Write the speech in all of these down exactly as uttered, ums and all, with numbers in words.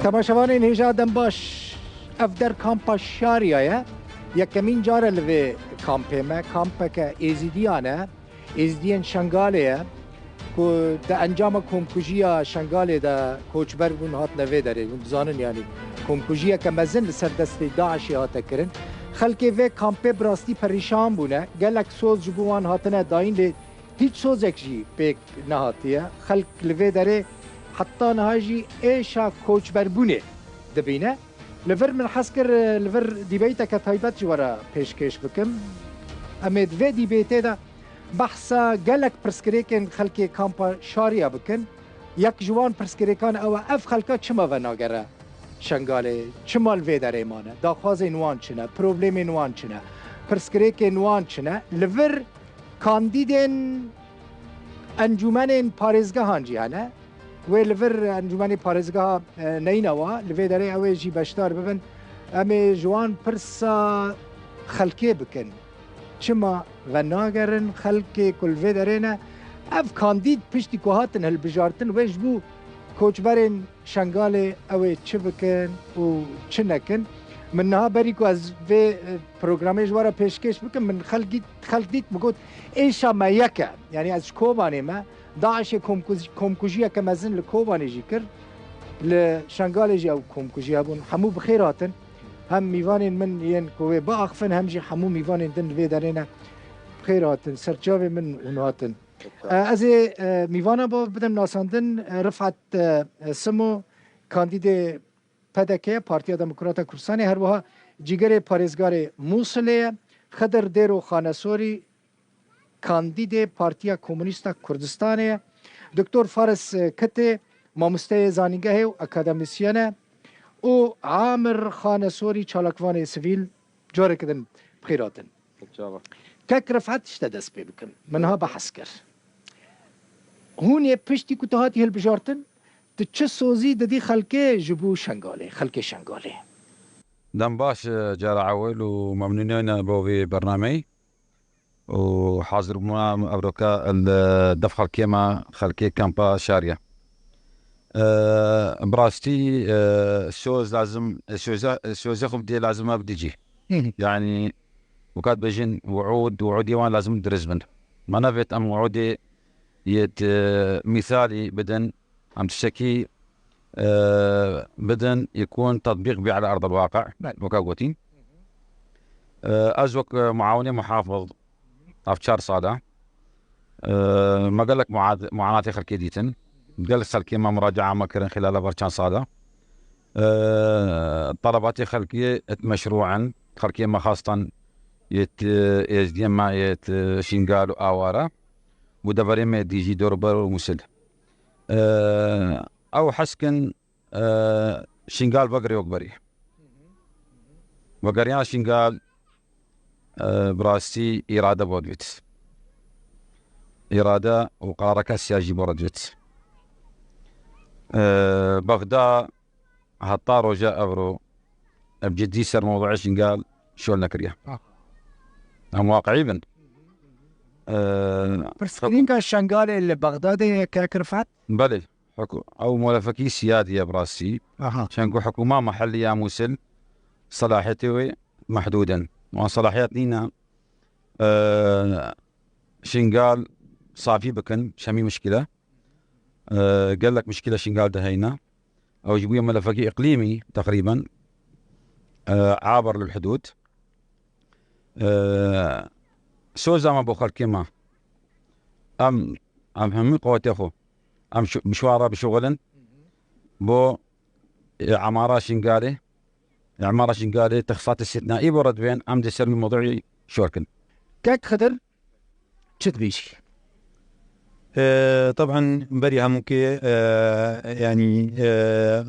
Temaşevanên hêja dem baş, ev der kampa Şariya ye. Yekemîn car e li vê kampê me, kampeke Êzidiyan e, Êzidiyên Şengalê ye, ku di encama komkujiya Şengalê de koçber bûn, hatine vê derê. Hûn dizanin, yanî komkujiyeke mezin li ser destê DAIŞê hate kirin. Xelkê vê kampê bi rastî perîşan bûne. Gelek soz ji bo wan hatine dayîn, lê hîç sozek jî pêk nehatiye. Xelk li vê derê heta niha jî êşa koçberbûnê dibîne. Li vir min hez kir, li vir dîbeyteke taybet ji we re pêşkêş bikim. Em ê di vê dîbeytê de behsa gelek pirsgirêkên xelkê kampa Şariya bikin. Yek ji wan pirsgirêkan ew e, ev xelka çima venagere Şengalê? Çima li vê derê mane? Daxwazên wan çi ne? Problemên wan çi ne? Pirsgirêkên wan çi ne? Li vir kandîdên encûmenên parêzgehan jî hene. Wê li vir encûmenê parêzgeha, e, neyne wa, li vê derê ew ê jî beşdar bibin. Em ê ji wan pirsa xelkê bikin. Çima venagerin xelkê ku li vê derê ne? Ev kandîd piştî ku hatin hilbijartin, wê ji bo koçberên Şengalê ew ê çi bikin û çi nekin? Min niha berî ku ez vê, e, programê ji we re pêşkêş bikim, min xelk dît, xelk dît, min got, êşa me yek e. Yanî ez ji Kobanê me, DAIŞê komkuj-, komkujiyeke mezin li Kobanê jî kir, li Şengalê jî ew komkujî hebûn. Hemû bi xêr hatin. Hem mîvanên min yên ku wê biaxifin, hem jî hemû mîvanên din li vê derê ne. Bi xêr hatin, serçavê min hûn hatin. E, ez ê, e, mîvana bo bidim nasandin, e, Rifat, e, Simo, kandîdê P D K, Partiya Demokrata Kurdistanê, her wiha cîgerê parêzgarê Mûsilê ye. Xidir Dêro Xanesorî, kandîdê Partiya Komûnîst a Kurdistanê ye. Doktor Faris Kitê, mamosteyê zanîngehê û akademîsyen e, û Amir Xanesorî, çalakvanê sivîl, careke din bi xêr hatin. Çava. Kek Rifat, ji te dest pê bikim. Min niha behs kir. Hûn ê piştî ku tu hatî hilbijartin, tu çi sozî didî xelkê ji bo Şengalê, xelkê Şengalê? Dem baş, e, cara ewil û memnûniyane bo vê bernameyî û hazir bûma evroka li def xelkê me, xelkê kampa Şariye. E, bi rastî, e, soz lazim, soza-, sozê xwe bidê lazim e bidî cî. Hı hı. Yani, weka dibêjin, wu'ûd, wu'ûdê wan lazim dirist bin. Me nevêt em wu'ûdê yêt, e, mîsalî bidin, em tiştekî, e, bidin, yekûn tetbîq bî ala erdil waqi', Belê. Weka gotî. E, ez wek, e, muawinê muhafiz, ev çar sal e. E, me gelek muad-, muanatê xelkê dîtin. Gelek xelkê me muracaa me kirin xilala ver çend sal e. E, telebatê xelkê et meşrû in. Xelkê me xastan yêt, e, êzdiyê me yêt, e, Şingal û Awara. Û deverê me dî jî dor û ber û Mûsil. E, ew hez kin, e, Şingal vegire wek berî. Vegeriyana Şingal, e, bi rastî îrade bo divêt. Îrade û qerareke siyasî bo re divêt. E, Bexda heta roja evro ev cidî ser mewduê Şingal şol nekiriye. Ah. Em waqiî bin. E, Pirsgirêka Şengalê li Bexdadê ye, kek Rifat? Belê. Hikû-, ew muelefekî siyadî ye bi rastî. Aha. Çenku hikûma mehellî ya Mûsil selahiyetê wê mehdûd in. Wan selahiyet nîne, e, Şingal safî bikin, çemî mişkile. E, gelek mişkile Şingal de heyne. Ew jî bûye muelefekî îqlîmî teqrîben. E, aber lil hudûd. E, soza me bo xelkê me. Em, em hemî quwetê xwe. Em şu, bi şwara bişuxulin. Bo, e, emara Şingalê. Emara Şingalê texsat îstîsnaî bo re divên, em dê ser wî mewduî şor kin. Kek Xidir, çi dibêjî? E, teban berî hemûkê, e, yanî, e,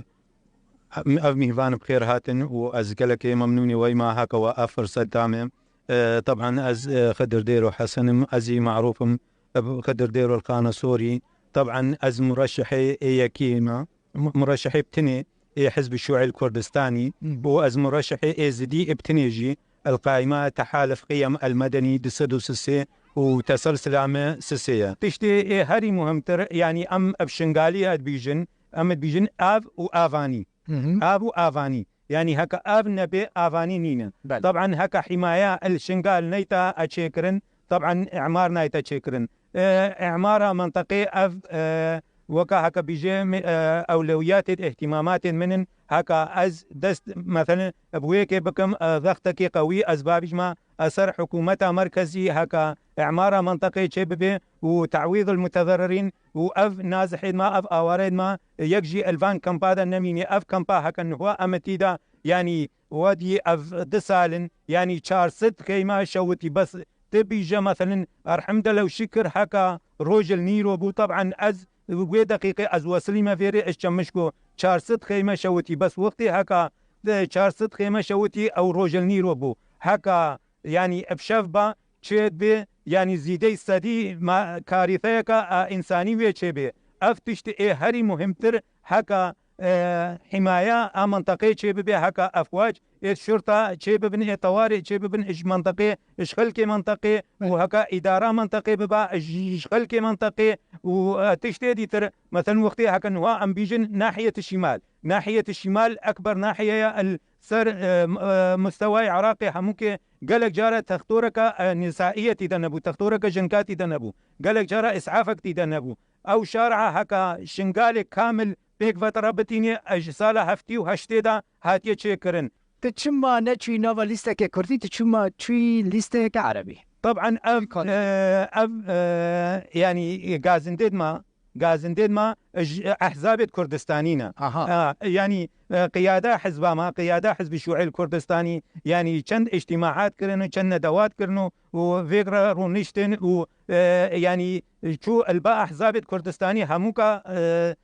ev mîvan bi xêr hatin û ez gelekê memnûnî wey ma heke we ev firset dame. E, teban ez, e, Xidir Dêro Hesen im, ez jî marûf im bi Xidir Dêro Xanesorî. Teban ez mureşehê ê yekê me. M-, mureşehê bi tinê ê Hizb Şu'il Kurdistanî Hı. û ez mureşehê Êzidî bi tinê jî El-Qaîma Tehalif Qiyem El-Medenî du sed û sisê û teselsilame sisê ye. Tiştê ê herî muhimtir, yanî em ev Şingalî ye dibîjin, em dibîjin av û avanî. Hı hı. Av û avanî. Yanî heke av nebe, avanî nîne. Belê. Teban heke hîmaya el Şingal neyta e çêkirin, teban îmar nayte çêkirin. E, îmara menteqê ev, e, weka heke bîje mi, e, ewlewiyatê, îhtîmamatên min in. Heke ez dest, meselen, bi wê yekê bikim, e, zextekê qewî, ez babîjma, e, ser hikûmeta merkezî heke îmara menteqê çêbibe û te'wîdil mutezerrîn û ev nazihêd ma, ev awarêd ma, yek jî li van kampa de nemîne. Ev kampa heke niha em tî de, yanî, wedî ev du sal in, yanî çar sed xeyma şewitî. Bes tu bîje, meselen, erhemdele û şikir heke roj li nîro bû. Teban ez wê deqîqê ez wesilîme vêrê, ez çemişko çar sed xeyme şewitî. Bes wextê heke, e, çar sed xeyme şewitî ew roj li nîro bû. Heke, yanî, ev şev ba, çê dibe, yanî zîdey sedî ma-, karîteyeke, e, însanî wê çêbe. Ev tiştê ê herî muhîmtir heke, e, hîmaya a menteqê çêbibe, heke efwac ê şurta çêbibin, ê tewarê çêbibin, ji menteqê, ji xelkê menteqê û heke îdara menteqê biba, ji, ji xelkê menteqê û, e, tiştê dîtir, meselen, wextê heke niha em bîjin nahiyet şîmal. Nahiyet şîmal ekber nahiye ya el ser, e, m-, e, mustewayê Iraqê hemûkê gelek cara textoreke, e, nisaiyetî de nebû, textoreke jinka tî de nebû. Gelek cara îsafek tî de nebû. Ew şara heka Şingalê kamil pêk ve te re bitînê, e, ji sala heftê û heştê de hatiye çêkirin. Tu çima neçûyî nava lîstekê kurdî, tu çima çûyî lîsteyeke erebî? Teban ev, Kar- e, ev, e, yanî gazindêd ma, gazindên ma ji ehzabê Kurdistanî ne. Aha. Ha, yanî, e, qiyada hizba ma, qiyada Hizbî Şuîl Kurdistanî, yanî çend îctîmaat kirin û çend nedewat kirin û, û vê re rûniştin û, e, yanî çû li ba ehzabê Kurdistanî hemûka, e,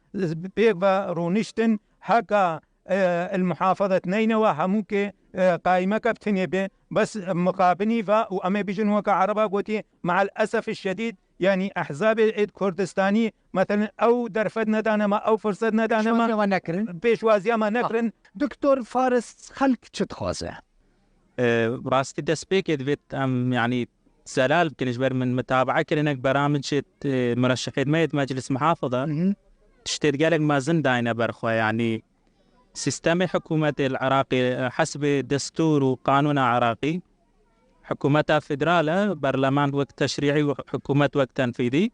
pêk ve rûniştin heka, e, li muhafazet neyne we hemûkê, e, qaîmeke bi tinê bê, bes muqabinî ve û em ê bijin weke ereba gotî, me'el esef şedîd, yanî ehzabê êd Kurdistanî, meselen, ew derfet nedane me, ew firset nedane me, Pêşwaziya we nekirin. Pêşwaziya me nekirin. Doktor Faris, xelk çi dixwaze? E, rastî destpêkê divêt em, yanî, zelal bikin, ji ber min mitabaa kirinek bera min çêt, e, murşehêd me yêt Meclis Muhafaza. Hı hı. Tiştêt gelek mezin dayne ber xwe, yanî sîstemê hikûmetê li Iraqê, e, hesbê destûr û qanûna Iraqî, hikûmeta federal e, berleman wek teşrîî û hikûmet wek tenfîdî.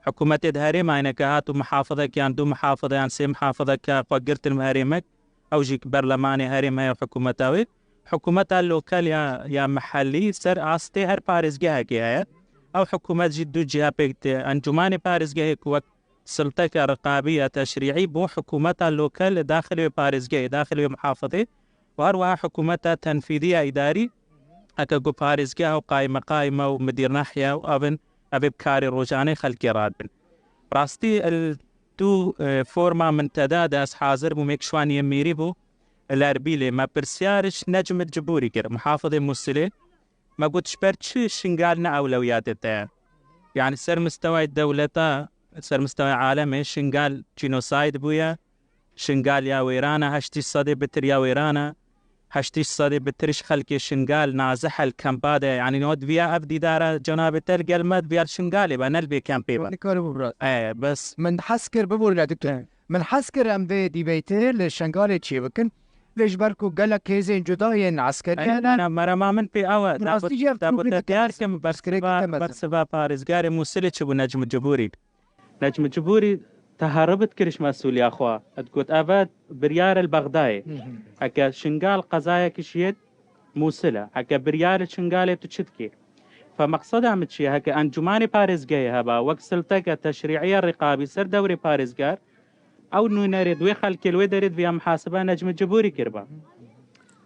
Hikûmetê di herêma hene ke hat û muhafizek yan du muhafize yan sê muhafizeke xwe girtin bi herêmek, ew jî berlemanê herêm heye û hikûmeta wê. Hikûmeta lokal ya, ya mehellî ser astê her parêzgehekê heye. Ew hikûmet jî du ciha pêk tê. Encûmanê parêzgehê ku wek silteke riqabî ya teşrîî bo hikûmeta lokal li daxilê wê parêzgehê, daxilê wê muhafizê û her wiha hikûmeta tenfîdî ya îdarî, heke ku parêzgeha û qaymeqayma û midîrnahya û ev in, ev ê bi karê rojanê xelkê radibin. Rastî, li tu, e, forma minteda de ez hazir bûm, êk şwaniyê mîrî bû, li Erbîlê me pirsiyar ji Necmid Cibûrî kir, muhafizê Mûsilê. Me got, ji ber çi Şingal ne ewlewiyatê te ye? Yanî ser mistewayê dewleta, ser mistewayê alemê Şingal cînosayd bûye, Şingal ya wêran e, heştî sedê bitir ya wêran e. Heştî sedê bitir ji xelkê Şingal nazih e, li kempa de. Yanî no diviya ev dîdara cenabê te li gel me diviya li Şingalê be, ne li vê kempê be. Nikaribû birat. E, bes. Min hez kir, biborîne doktor. Min hez kir em vê dîbeytê li Şingalê çê bikin. Lê ji ber ku gelek hêzên cuda yên eskerî hene. Ana, merema min pê ew e. Rastî jî ev te got, te diyar kim, bersiva, bersiva parêzgarê Mûsilê çi bû, Necmi Cibûrî. Necmi Cibûrî teherrub dikir ji mesûliya xwe. Digot, ev e biryar e li Bexdayê. Hı hı. Heke Şingal qezayek ji yê Mûsil e. Heke biryar e li Şingalê tu çi dikî? Fe meqseda min çi ye? Heke encûmanê parêzgehê heba, wek silteke teşrîî ya riqabî ser dewrê parêzgar, ew nûnerê di wê xelkê li wê derê diviya muhasiba Necmi Cibûrî kiriba.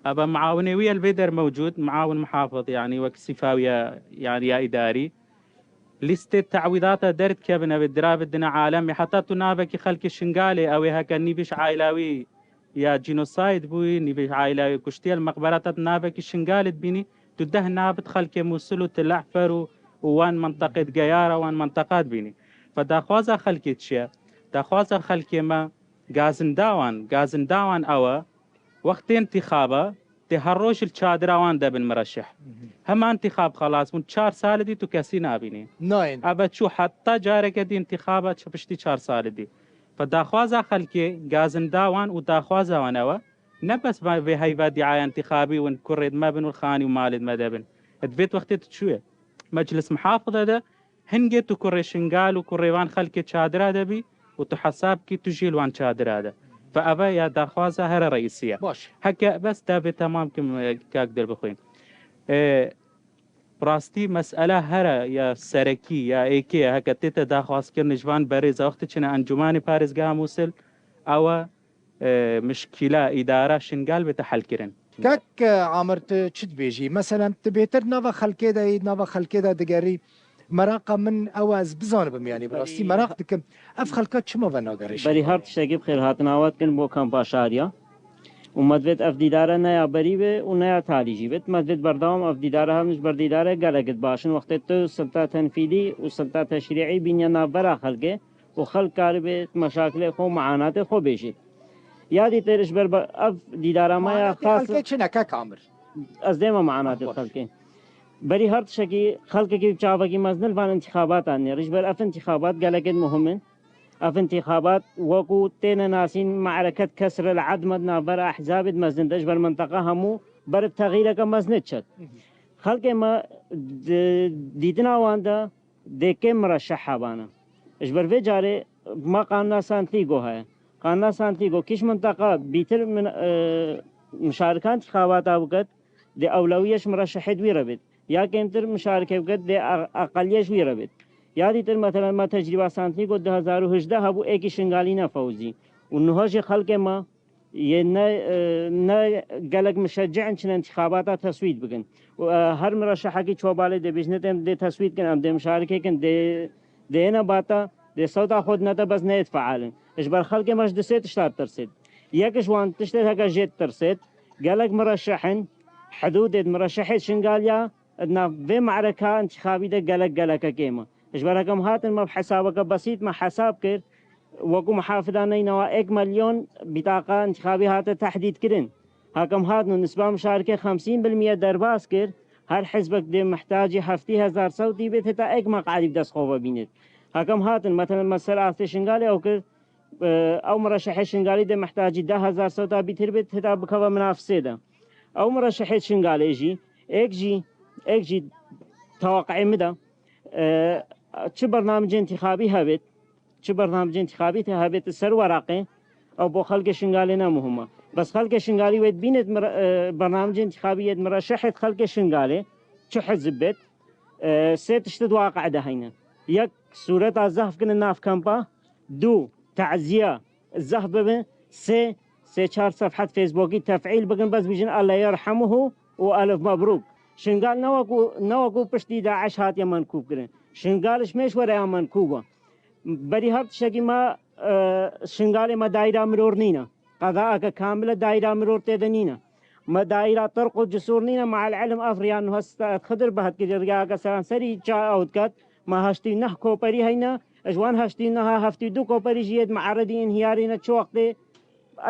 Eva muawinê wî ye li vê der mewcûd, muawin muhafiz, yanî wek sîfa wî ya, yanî ya îdarî. Lîstê te'wîdata derdikevin, ew ê diravêt dine alemê. Heta tu navekî xelkê Şingalê, ew ê heke nîvîş aîla wî ya cînosayd bûyî, nîvîş aîla wî kuştiye, li mexberata tu navekî Şingalê dibînî, tu deh navit xelkê Mûsil û Til Ehfer û, û wan menteqê di geyara wan menteqa dibînî. Fe daxwaza xelkê çi ye? Daxwaza xelkê me gazinda wan, gazinda wan ew e, wextê întîxaba, tê her roj li çadira wan de bin mireşeh. Hı hı. Hema întîxab xelas bûn, çar sal dî tu kesî nabînî. Nayên. Eve çû heta careke dî întîxaba çi piştî çar sal dî. Fe daxwaza xelkê, gazinda wan û daxwaza wan ew e. Ne bes va-, vê heyva dîaya intixabî win kurêd me bin û xanî û malêd me de bin. Di vê wextê tu çûye. Meclis Muhafize de hingê tu kurê Şingal û kurê van xelkê çadira de bî û tu hesab kî tu jî li wan çadira de. Fe eve ya daxwaza here reîsî ye. Baş. Heke bes te vê temam kim, e, kak Dilbixwîn. E, Bi rastî mesele here ya serekî ya êkê ye, heke tête daxwazkirinê ji van berêza wextê çine Encûmanê Parêzgeha Mûsil, ew e, e, mişkîla îdara Şingal bête helkirin. Kek, e, Amir, tu çi dibêjî? Meselen, tu bêtir nava xelkê de yî, nava xelkê de digerî. Meraqa min ew e, ez bizanibim, yanî bi rastî Berî meraq dikim. Ev xelka çima venagere Şingalê? Berî her tiştekî bi xêr hatina we dikin bo kampa şariya. Û me divêt ev dîdare ne ya berî be û ne ya talî jî be. Me divêt berdewam ev dîdare hebin, ji ber dîdare gelek di baş in. Wextê tu silta tenfîdî û silta teşrî'î bîniye navbera xelkê û xelk karibe meşakilê xwe û meanatê xwe bêjît. Ya dîtir ji ber be-, ev dîdara me ya Meanatê xas xelkê çi ne, kek Amir? Ez dême meanatê Baş. xelkê. Berî her tiştekî xelkekî bi çavekî mezin li van intixabatan nêrî. Ji ber ev intixabat gelekê muhim in. Ev intixabat wekû têne nasîn me'reket kesr el edme di navbera ehzabê di mezin de ji ber minteqa hemû ber bi texîreke mezin diçet. Xelkê me di dîtina wan de dê kêm mireşeh hebane. Ji ber vê carê me qanûna Santiago heye. Qanûna Santiago kîş minteqa bîtir min, e, mişarikan intixabata biket, dê ewlewiyê ji mireşehê di wî re bêt. Ya kêmtir mişareke biket, dê a-, aqeliyê ji wî re bêt. Ya dîtir, metelen, me tecrîba Santiago du hezar û hejdeh hebû, êkî Şingalî nefewzî. Û niha jî xelkê me yê ne, e, ne gelek mişecci in çin intixabata teswît bikin. Û, e, her mireşehekî çi we balê dê bêjine, dê teswît kin, em dê mişareke kin, dê, dê yêne bata, dê sewta xwe dinete, bes neyêt feal in. Ji ber xelkê me ji du sê tişta ditirsêt. Yek ji wan tiştê heke jê ditirsêt, gelek mireşeh in, hidûdê di mireşehê Şingaliya di nav vê me'reka intixabî de gelek geleke kêm e. Ji ber heke em hatin, me bi hesabeke besît me hesab kir, wekû muhafida neynawa êk milyon bîtaqa intixabî hate tehdîd kirin. Heke em hatin û nisba mişarikê xemsîn bil mîye derbas kir, her hizbek dê mihtacî heftî hezar sewtî bêt, heta êk meqalî bi dest xwe ve bînêt. Heke em hatin, metelen, me ser astê Şingalê ew kir, e, ew mireşehê Şingalî dê mihtacî deh hezar sewta bîtir bêt, heta bikeve minafisê de. Ew mireşehê Şingalê jî, êk jî, êk jî tewaqi'ê min de, e, çi bernamecê intixabî hebêt, çi bernamecê intixabî te hebêt li ser weraqê, ew bo xelkê Şingalê ne muhim e. Bes xelkê Şingalî wê dibînêt mire-, e, bernamecê intixabî yê di mireşehêt xelkê Şingalê, çi hizb bêt, e, sê tişt di waqe de heyne. Yek, sûreta zehf kine nav kampa, du, teziya zehf bibe, sê, sê çar sefhet Facebookî tef'îl bikin, bes bijin Allah yerhamuhu û elf mebrûk. Şingal ne wekû, ne wekû piştî DAIŞ hatiye menkûb kirin. Şingal ji mêş were ya menkûb e. Berî her tiştekî me, e, Şingalê me daîra miror nîne. Qezaeke kamil e, daîra miror tê de nîne. Me daîra tirq û cisûr nîne, me'el ilm ev riya nuha Stad Xidir behd kiriye, riyake seranserî çawa ew diket. Me heştî neh koperî heyne, ji wan heştî neha heftî du koperî jî yê di me'eredî înhiyarî ne, çi wextê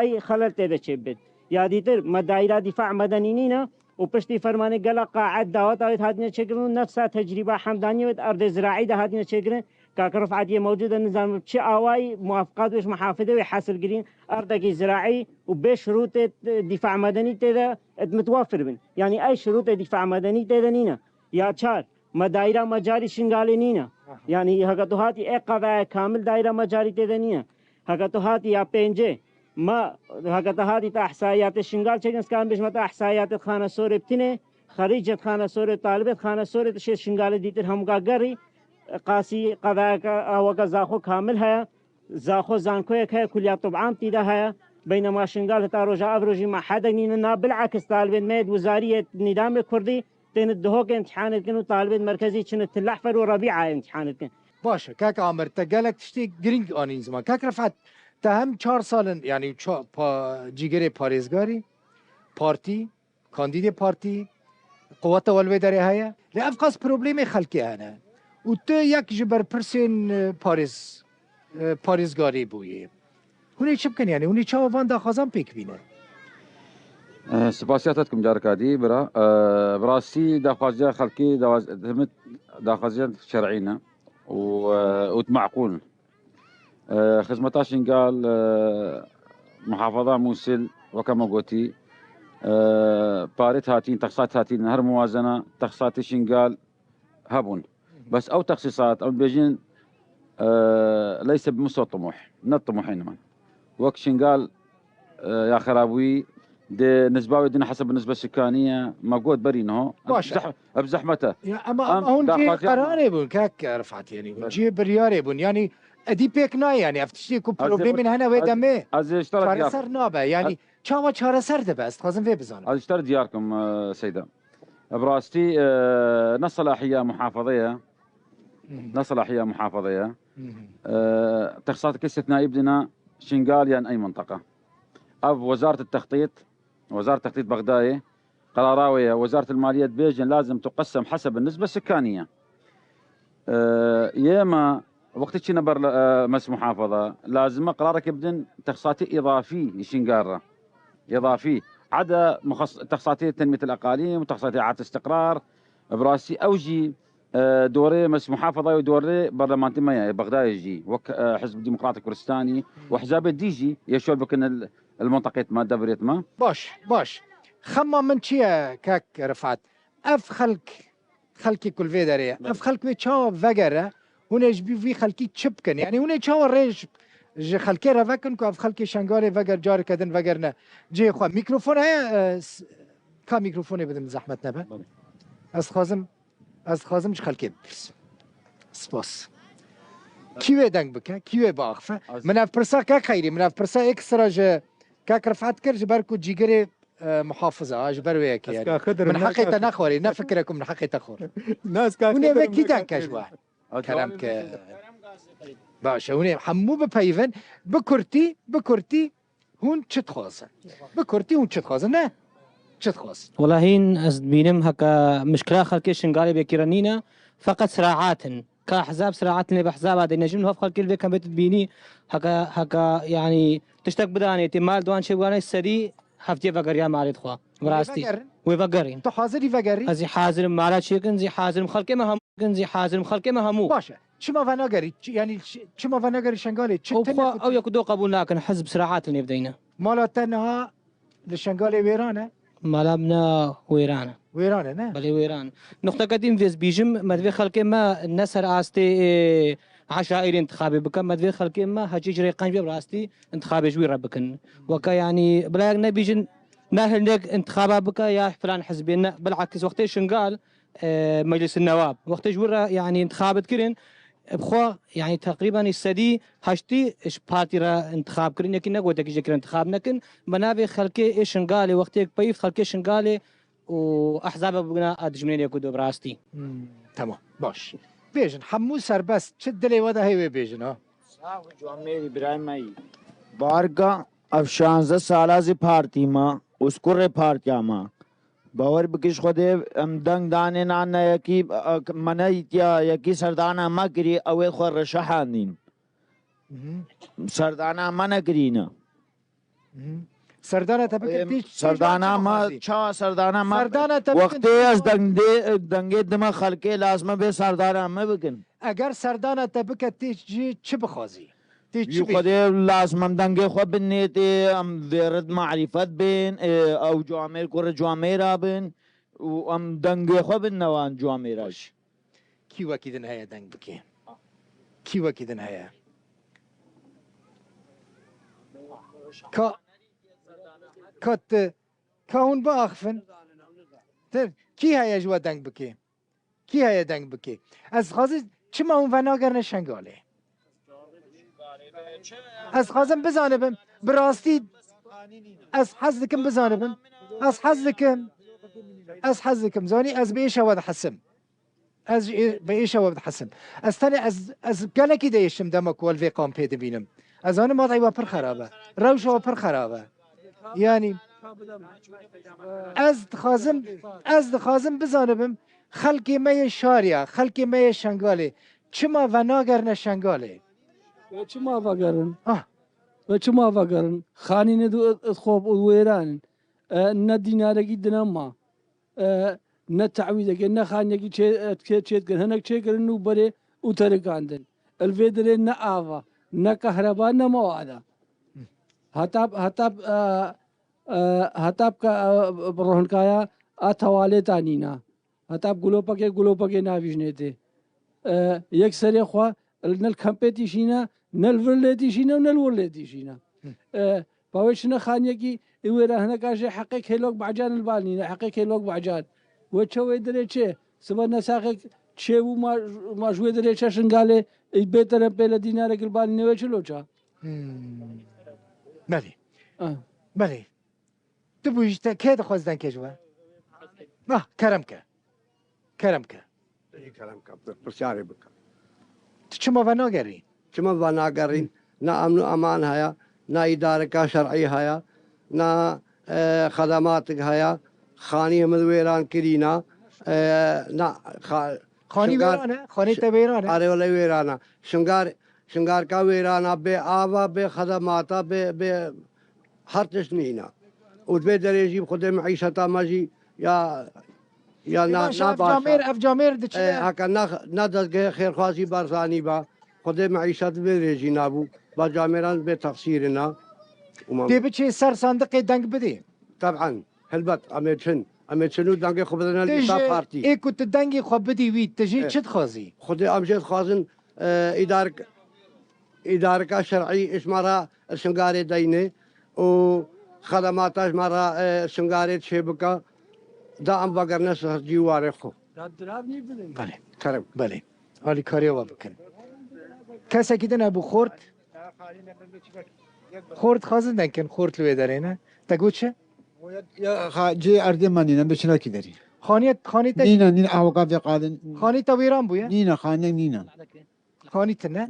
ey xelel tê de çêbibêt. Ya dîtir, me daîra dîfa medenî nîne û piştî fermanê gelek qaet daweta wê hatine çêkirin û nefsa tecrîba Hemdaniyê wê di erdê ziraî de hatine çêkirin. Kak Rifat yê mewcûd e, nizanim çi awayî muwafiqat wê ji muhafidê wê hesil kirîn, erdekî ziraî û bê şirûtê dîfa medenî tê de, e, mitwafir bin. Yanî ey şirûtê dîfa medenî tê de nîne. Ya çar, me daîra mecarî Şingalê nîne. Aha. Yanî heke tu hatî ê qedaya kamil daîra mecarî tê de nîne. Heke tu hatî ya pêncê, me, heke tu hatî te ehsayiyatê Şingal çêkin, ez karim bêjim te ehsayiyatê Xanesorê bi tinê, xerîcê Xanesorê, talibê Xanesorê, tiştê Şingalê dîtir hemûka gerî, qasî qedayeke aweke zaxo kamil heye. Zaxo zankoyek heye, kulliya tib'an tî de heye. Beynema Şingal heta roja ev rojî me hedek nîne, na bil'aks talibên me yê di wizariyê nîdamê kurdî tên di Dihokê imtîhanê dikin û talibên merkezî çin di Til Ehfer û Rebîa imtîhanê dikin. Baş e, kek Amir, te gelek tiştê girîng anîn ziman. Kek Rifat, te hem çar sal in, yanî ça-, pa-, cîgirê parêzgarî, partî, kandîdê partî, quweta we li wê derê heye. Lê ev qas problemê xelkê hene. Û tu yek ji berpirsên, e, parêz, e, parêzgarî bûyê. Hûn ê çi bikin, yanî? Hûn ê çawa van daxwazan pêk bînin? E, spasiya te dikim careka dî, bira. E, bi rastî daxwaziya xelkê, dawaz-, hemî daxwaziya şer'î ne û, e, û meqûl in. E, xizmeta Şingal, e, muhafaza Mûsil, weke me gotî, e, parêt hatîn, texsat hatîn, her muwazena texsatê Şingal hebûn. Bes ew texsîsat, em dibêjin, e, leyse bi musto tumuh, ne tumuhên min. Wek Şingal, e, ya xerabûyî, dê nizba wê dine heseb bi nizbe sikanî ye. Me got berî niho. Baş e. Zeh-, ev zehmet e. Ya, ama, Em ama hûn cihê daxwaziya qerarê bûn, kak Rifat, yanî hûn Belê. cihê biryarê bûn. Yanî edî pêk nayê, yanî ev tiştê ku Ez ê problemên xwe-, hene wê ez, demê ez ê ji te re diyar çareser nabe. Yanî ez çawa çareser dibe? Ez dixwazim vê bizanim. Ez ji te re diyar kim, e, Seyda. Bi rastî, e, ne selahiya muhafaza ye, Mhm. ne selahiya muhafaza ye. Mhm. E, texsateke îstîsnaî bidine Şingal yan ey minteqa. Ev Wezaret Textît, Wezaret Textît Bexdayê, qerara wê ye, Wezaret Maliyet bêjin lazim tuqessem heseb nisbe sikanî ye. E, yê me wextê çîne ber, e, mes muhafaza, lazim e qerarekê bidin texsatê îdafî Şingal re. Îdafî. Eda muxas-, texsatê tenmîyetil eqalîm, texsatê îat îstiqrar. Bi rastî ew jî, e, dorê mes muhafaza û dorê berlemantî me ye, Bexdayê jî. Wek, e, Hizb Demokrat Kurdistanî û hizabê dî jî yê şol bikin el, el menteqêt me, devrêt me. Baş, baş. Xema min çi ye, kak Rifat? Ev xelk, xelkê ku li vê derê ye. Belê. Ev xelk wê çawa vegere? Hûn ê ji bî vî xelkî çi bikin? Yanî hûn ê çawa rê ji, ji xelkê re vekin ku ev xelkê Şengalê veger, careke din vegerine cihê xwe? Mîkrofon heye, e, s-, ka mîkrofonê bidim, zehmet nebe. Belê. Ez dixwazim, ez dixwazim ji xelkê bipirsim. Spas. Kî wê deng bike? Kî wê biaxife? Ez Min ev pirsa kek Xeyrî, min ev pirsa ekstra ji kek Rifat kir, ji ber ku cîgirê, e, muhafiza, ji ber wê yekê Ez yanî. ka Xidir Min ne heqê te ka nexwarî, ne fikire ku min heqê te xwar. Ne ez ka Hûn ê Xidir vê ne kî ka deng ke ji Xidir. we? Ez Kerem dewam ke. edeceğim. Baş e, hûn ê hemû bipeyivin. Bi kurtî, bi kurtî hûn çi dixwazin? Bi kurtî hûn çi dixwazin? Ne? Çi dixwazin? Wela hîn ez dibînim heke mişkila xelkê Şingalê bêkîre nîne. Feqet siraat in. Ka hizab siraat in lê bi hizaba de nejim. Hev xelkê li vê kembê tu dibînî heke, heke, yanî tiştek bidanê tê mal diwan çê biwanê serî heftiye vegeriya malê dixwe. Bi Wê rastî. vegerin? Wê vegerîn. Tu hazirî vegerî? Ez ê hazirim mala çêkin, zî hazirim xelkê me hemû, zî hazirim xelkê me hemû. Baş e. Çima venagerî? Çi, yanî çi, çima venagerî Şengalê? Çi Ew tune xwe, ku ew yek du qebûl nakin, hizb siraat li nêv deyne. Mala te niha li Şengalê wêran e? Mala min wêran e. Wêran e, ne? Belê wêran. Nuqteke din vê ez bîjim, me divê xelkê me ne ser astê, ê, eşaîrê intixabê bike, me divê xelkê me hecî ji rê qenc bê bi rastî intixabê ji wî re bikin. Weke yanî bila yek nebîjin, ne hilnek intixaba bike ya filan hizbê, ne. Bilakis wextê Şingal, e, Meclis Newab. Wextê ji wir re, yanî, intixabet kirin, e, bi xwe, yanî, teqrîben sedî heştî ji partî re intixab kirin, yekî negot yekî jê kirin intixab nekin. Bi navê xelkê ê Şingalê, wextê yek peyv xelkê Şingalê û ehzaba bibina a dijminên yek û du bi rastî. Hmm, tamam, baş. Bêjin, hemû serbest, çi dilê we de heye wê bêjin, ha? Sağ ol, Camêr Îbrahîm Eyî. Barga, ev şanzde sala zî partî ma, û skurê partiya ma. Bawer bike ji Xwedê em deng danê nan ne yekî, e, me neyîtiya yekî serdana me kirî, ew ê xwe reşehandîn. Mhm. Serdana me nekirîne. Mhm. Serdana te bikin Em, tê çi, serdana çi me, bixwazî? Ça serdana me, Serdana te bikin wextê tê ez çi dengê, dengê dime xelkê lazim e bê serdana me bikin. Eger serdana te bike tê çi, çi bixwazî? Tê çi Yû bê? Xwedê lazim em dengê xwe binê tê, em vê rid marîfet bên, ê, ew camêr kurê camêra bin û em dengê xwe bin newan camêra jî. Kî wekî din heye deng bikê? Kî wekî din heye? Ka, ka te, ka hûn biaxifin? Te, kî heye ji we deng bikê? Kî heye deng bikê? Ez dixwazim, çima hûn venagerine Şengalê? Ez dixwazim bizanibim, bi rastî ez hez dikim bizanibim. Ez hez dikim. Ez hez dikim. Zanî ez bi êşa we dihesim. Ez jî ê-, bi êşa we dihesim. Ez tenê ez, ez gelekî diêşim dema ku li vê kampê dibînim. Ez zanim wadî we pir xerab e. Rewşa we pir xerab e. Yanî ez dixwazim, ez dixwazim bizanibim, xelkê me yê Şariya, xelkê me yê Şengalê çima venagerine Şengalê? Ve çima vegerin? Ah. Ve çima vegerin? Xanînê du id xop û wêran in. E, ne dînarekî dine ma. E, ne tewîzekê, ne xanînekî çê, e, çê, çê dikin. Hinek çêkirin û berê û terikandin. Li vê derê ne ava. Ne kahreba, ne mewada. Heta, heta, e, e, heta bika, e, rohinkaya a tewalêta nîna. Heta bi gulopekê, gulopekê navîjnê tê. E, yek serê xwe ne li kempê tîşîne, ne li vir lê tîşîne û ne li wir lê tîşîne. E, pa wê çine xaniyekî, ê wê re hineka jê heqê kêlok becan li bal nîne, heqê kêlok becan. Wê çe wê dirê çê? Sibe nesaxek çê bû ma, ma ji wê dirê çe Şingalê, ê bê terempê le dînarek li bal nîne wê çi loça? Hmm. Belê. Ah. Belê. Tu bû ji te kê dixwaz dengê ji we? Ah, kerem ke. Kerem ke. Ê kerem ke, bi-, pirsyarê bike. Tu çima venagerî? Çima venagerîn? Na emn û eman heye, na îdareka şer'î heye, na, e, xedematik heye, xanî hemil wêran kirîna, e, na xa-, Xanî Şingar-, wêran e? Xanê Şi-, te wêran e? Arê wele wêran e. Şingar-, Şingarka wêran e, bê ava, bê xedemata, bê, bê her tişt nîne. Û divê derê jî bi xwedê meîşeta me jî ya, ya Ê na, baş e, na ev baş e. Camêr, ev camêr diçine. E, heke ne, ne dezgehê xêrxwazî Barzanî ba, xwedê meîşet vê rê jî nabû. Ba camêran bê texsîrina. Û me Tê biçê ser sandiqê deng bidê. Teb'en, helbet, em ê çin. Em ê çin û dengê xwe bidin Tu ji lîsta partî. Ê ku tu dengê xwe bidî wî, tu jê Eh. çi dixwazî? Xwedê em jê dixwazin, e, îdar-, îdareka şer'î ji me re Şingarê deyne û xedemata ji me re, e, Şingarê çêbike, da em vegerine ser cîwarê xwe. Belê. Kerem. Belê. Alîkariya we bikin. Kesekî din hebû xort. Xort dixwazin deng kin, xort li wê derê ne. Te got çi? Ya, xa-, cê erdê me nîne, em bê çinakî derî. Xaniyet, xanî te Nîne, nîne, ewka vê qadin. Xanî te wêran bûye? Nîne, xaniyek nîne. Xanî tune?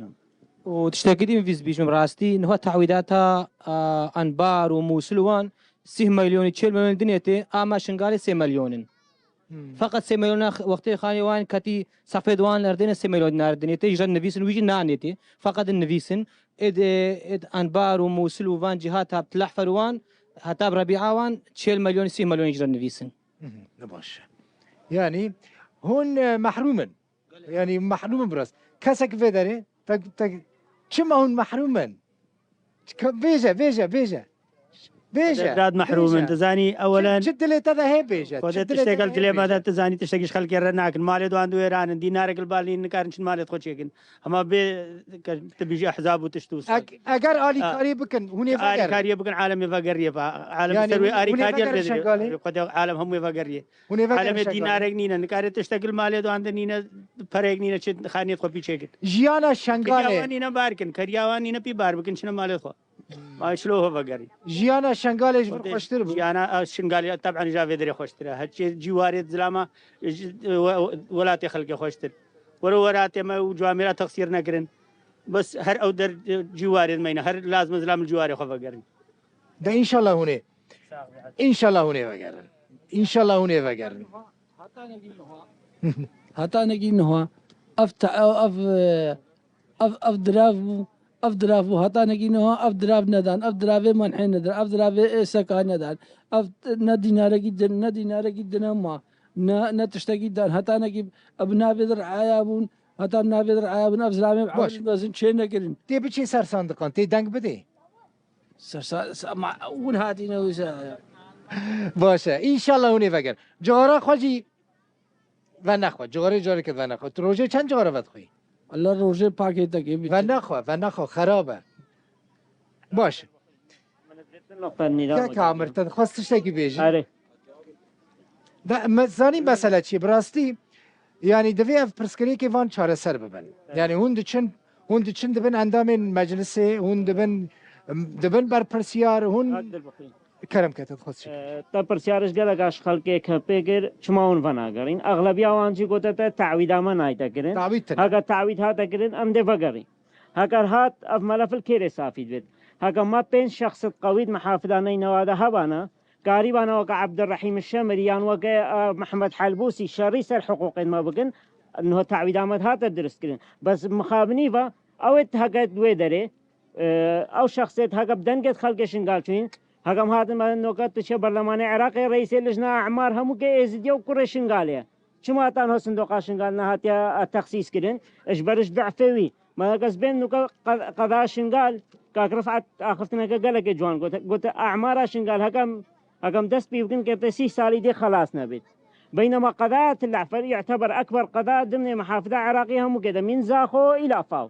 û tiştekî din vîz bîjim rastî, niha tahwîdata, a, Enbar û Mûsil wan sîh milyonî, çil milyonî dinê tê, ama Şingalê sê milyon in. Hmm. Feqet sê milyona x-, wextê xanê wan ketî sefê di wan erdê ne sê milyon dinar dinê tê, ji re nivîsin wî jî nanê tê. Feqet in nivîsin. Êd, êd Enbar û Mûsil û van cîhat heta Tilahfer wan, heta Rebîa wan çil milyonî, sîh milyonî ji re nivîsin. Mhm, ne baş e. Yani hûn, e, mehrûm in. Yani mehrûm in biraz. Kesek vê derê, te, te, çima hûn mehrûm in? Ka-, bêje, bêje, bêje. Bêje, Xwedê birat mehrûm in, bêje. Dizanî, ewelen Çi, çi dilê te de heye bêje, Xwedê çi dilê te tiştek de el heye dilê me bêje. De, dizanî tiştekî ji xelkê re nakin. Malê wan di wêran in, dînarek li bal nîn, nikarin çin malê xwe çêkin. Hema bê, ke tu bêjî ehzab û tişt û sal. Eg-, eger alîkarî A, bikin, hûn ê vegerin. Alîkariyê bikin, alem ê vegeriye pa. Alem Yani ser wê hûn, hûn ê alîkariyê vegerin bidire. Şengalê? Xwedê alem hemû ê vegeriye. Hûn ê vegerin Alemê Şengalê. Dînarek nîne, nikare tiştek li malê wan de nîne, pereyek nîne, çi xaniyê xwe pî çêkin. Jiyana Şengalê. Keriya wan nîne bar kin, keriya wan nîne pî bar bikin, çine malê xwe. Ma şilo xwe vegerî. Jiyana Şengalê ji vir Xwedê xweştir bû. Jiyana, a, Şingalê, teb'en, ja vê dirê xweştir e. Her çi cîwarê zilama, ji, we, welatê xelkê xweştir. Were welatê me û camêra texsîr nekirin. Bes her ew der, e, cîwarê me ne. Her lazim e zilam li cîwarê xwe vegerin. De înşallah hûn ê. Înşallah hûn ê vegerin. Înşallah hûn ê vegerin. Heta negî niha. Heta negî niha. Ev te-, ev, ev, e, ev, ev dirav bû. Ev dirav bû. Heta negî niha ev dirav nedan. Ev diravê menhê nedin. Ev diravê êseka nedan. Ev ne dînarekî din, ne dînarekî din ma. Ne, ne tiştekî dan. Heta negî ev navê de riaya bûn. Heta navê de riaya bûn. Ev zilamê Baş. Mezin çê nekirin. Tê biçî ser sandiqan. Tê deng bidê. Ser sa-, sa-, ma, hûn hatîne wisa. Baş e. Înşallah hûn ê vegerin. Cara xwe jî venexwe. Carê careke venexwe. Tu rojê çend cara vedixwî? Allah rojê pakêtekê bî. Venexwe, venexwe. Xerab e. Baş e. Kek Amir, te dixwest tiştekî bêjî? Erê. De, me, zanî mesele çi ye? Bi rastî, yani divê ev pirsgirêkê van çareser bibin. Evet. Yani hûn diçin, hûn diçin dibin endamên meclisê, hûn dibin, dibin berpirsiyar, hûn Hadi bixwîn. Kerem ke te dixwest çi? Ee, te pirsiyariş gelek aş xelkê ke pê kir, çima hûn venagerîn? Exlebiya wan jî gote te ta'wîda me nayte kirin. Ta'wîd tine. Heke ta'wîd hate kirin, em dê vegerîn. Heger hat, ev melef li kê rê safî dibêt? Heger me pênc şexsît qewî di mihafida Neynewada hebana, karîbana weke Ebdurrehîm Şemirî yan weke, e, Mehmed Helbûsî şerî ser hiqûqên me bikin, niha ta'wîda me hate dirust kirin. Bes mixabinî ve, ew ê heke di wê derê, e, ew şexsêt heke bi dengê xelkê Şingal çûyîn, heke em hatin me noke tu çê berlemanê Iraqê, reîsê lijna emar hemû kê Êzidiye û kurê Şingalê ye. Çima tanha sindoqa Şingal nehatiye, e, texsîs kirin? Ji ber ji du'fê wî. Ma kes bên nuka qe-, qeda Şingal, kak Rifat axiftineke gelekê ciwan got. Got, "Amara Şingal hekem, hekem dest pê bikin, kete sîh salî dê xelas nebêt." Beynema qeda Til Efer yu'teber ekber qeda dimnê muhafida Iraqî hemû kete min Zaxo îla Faw.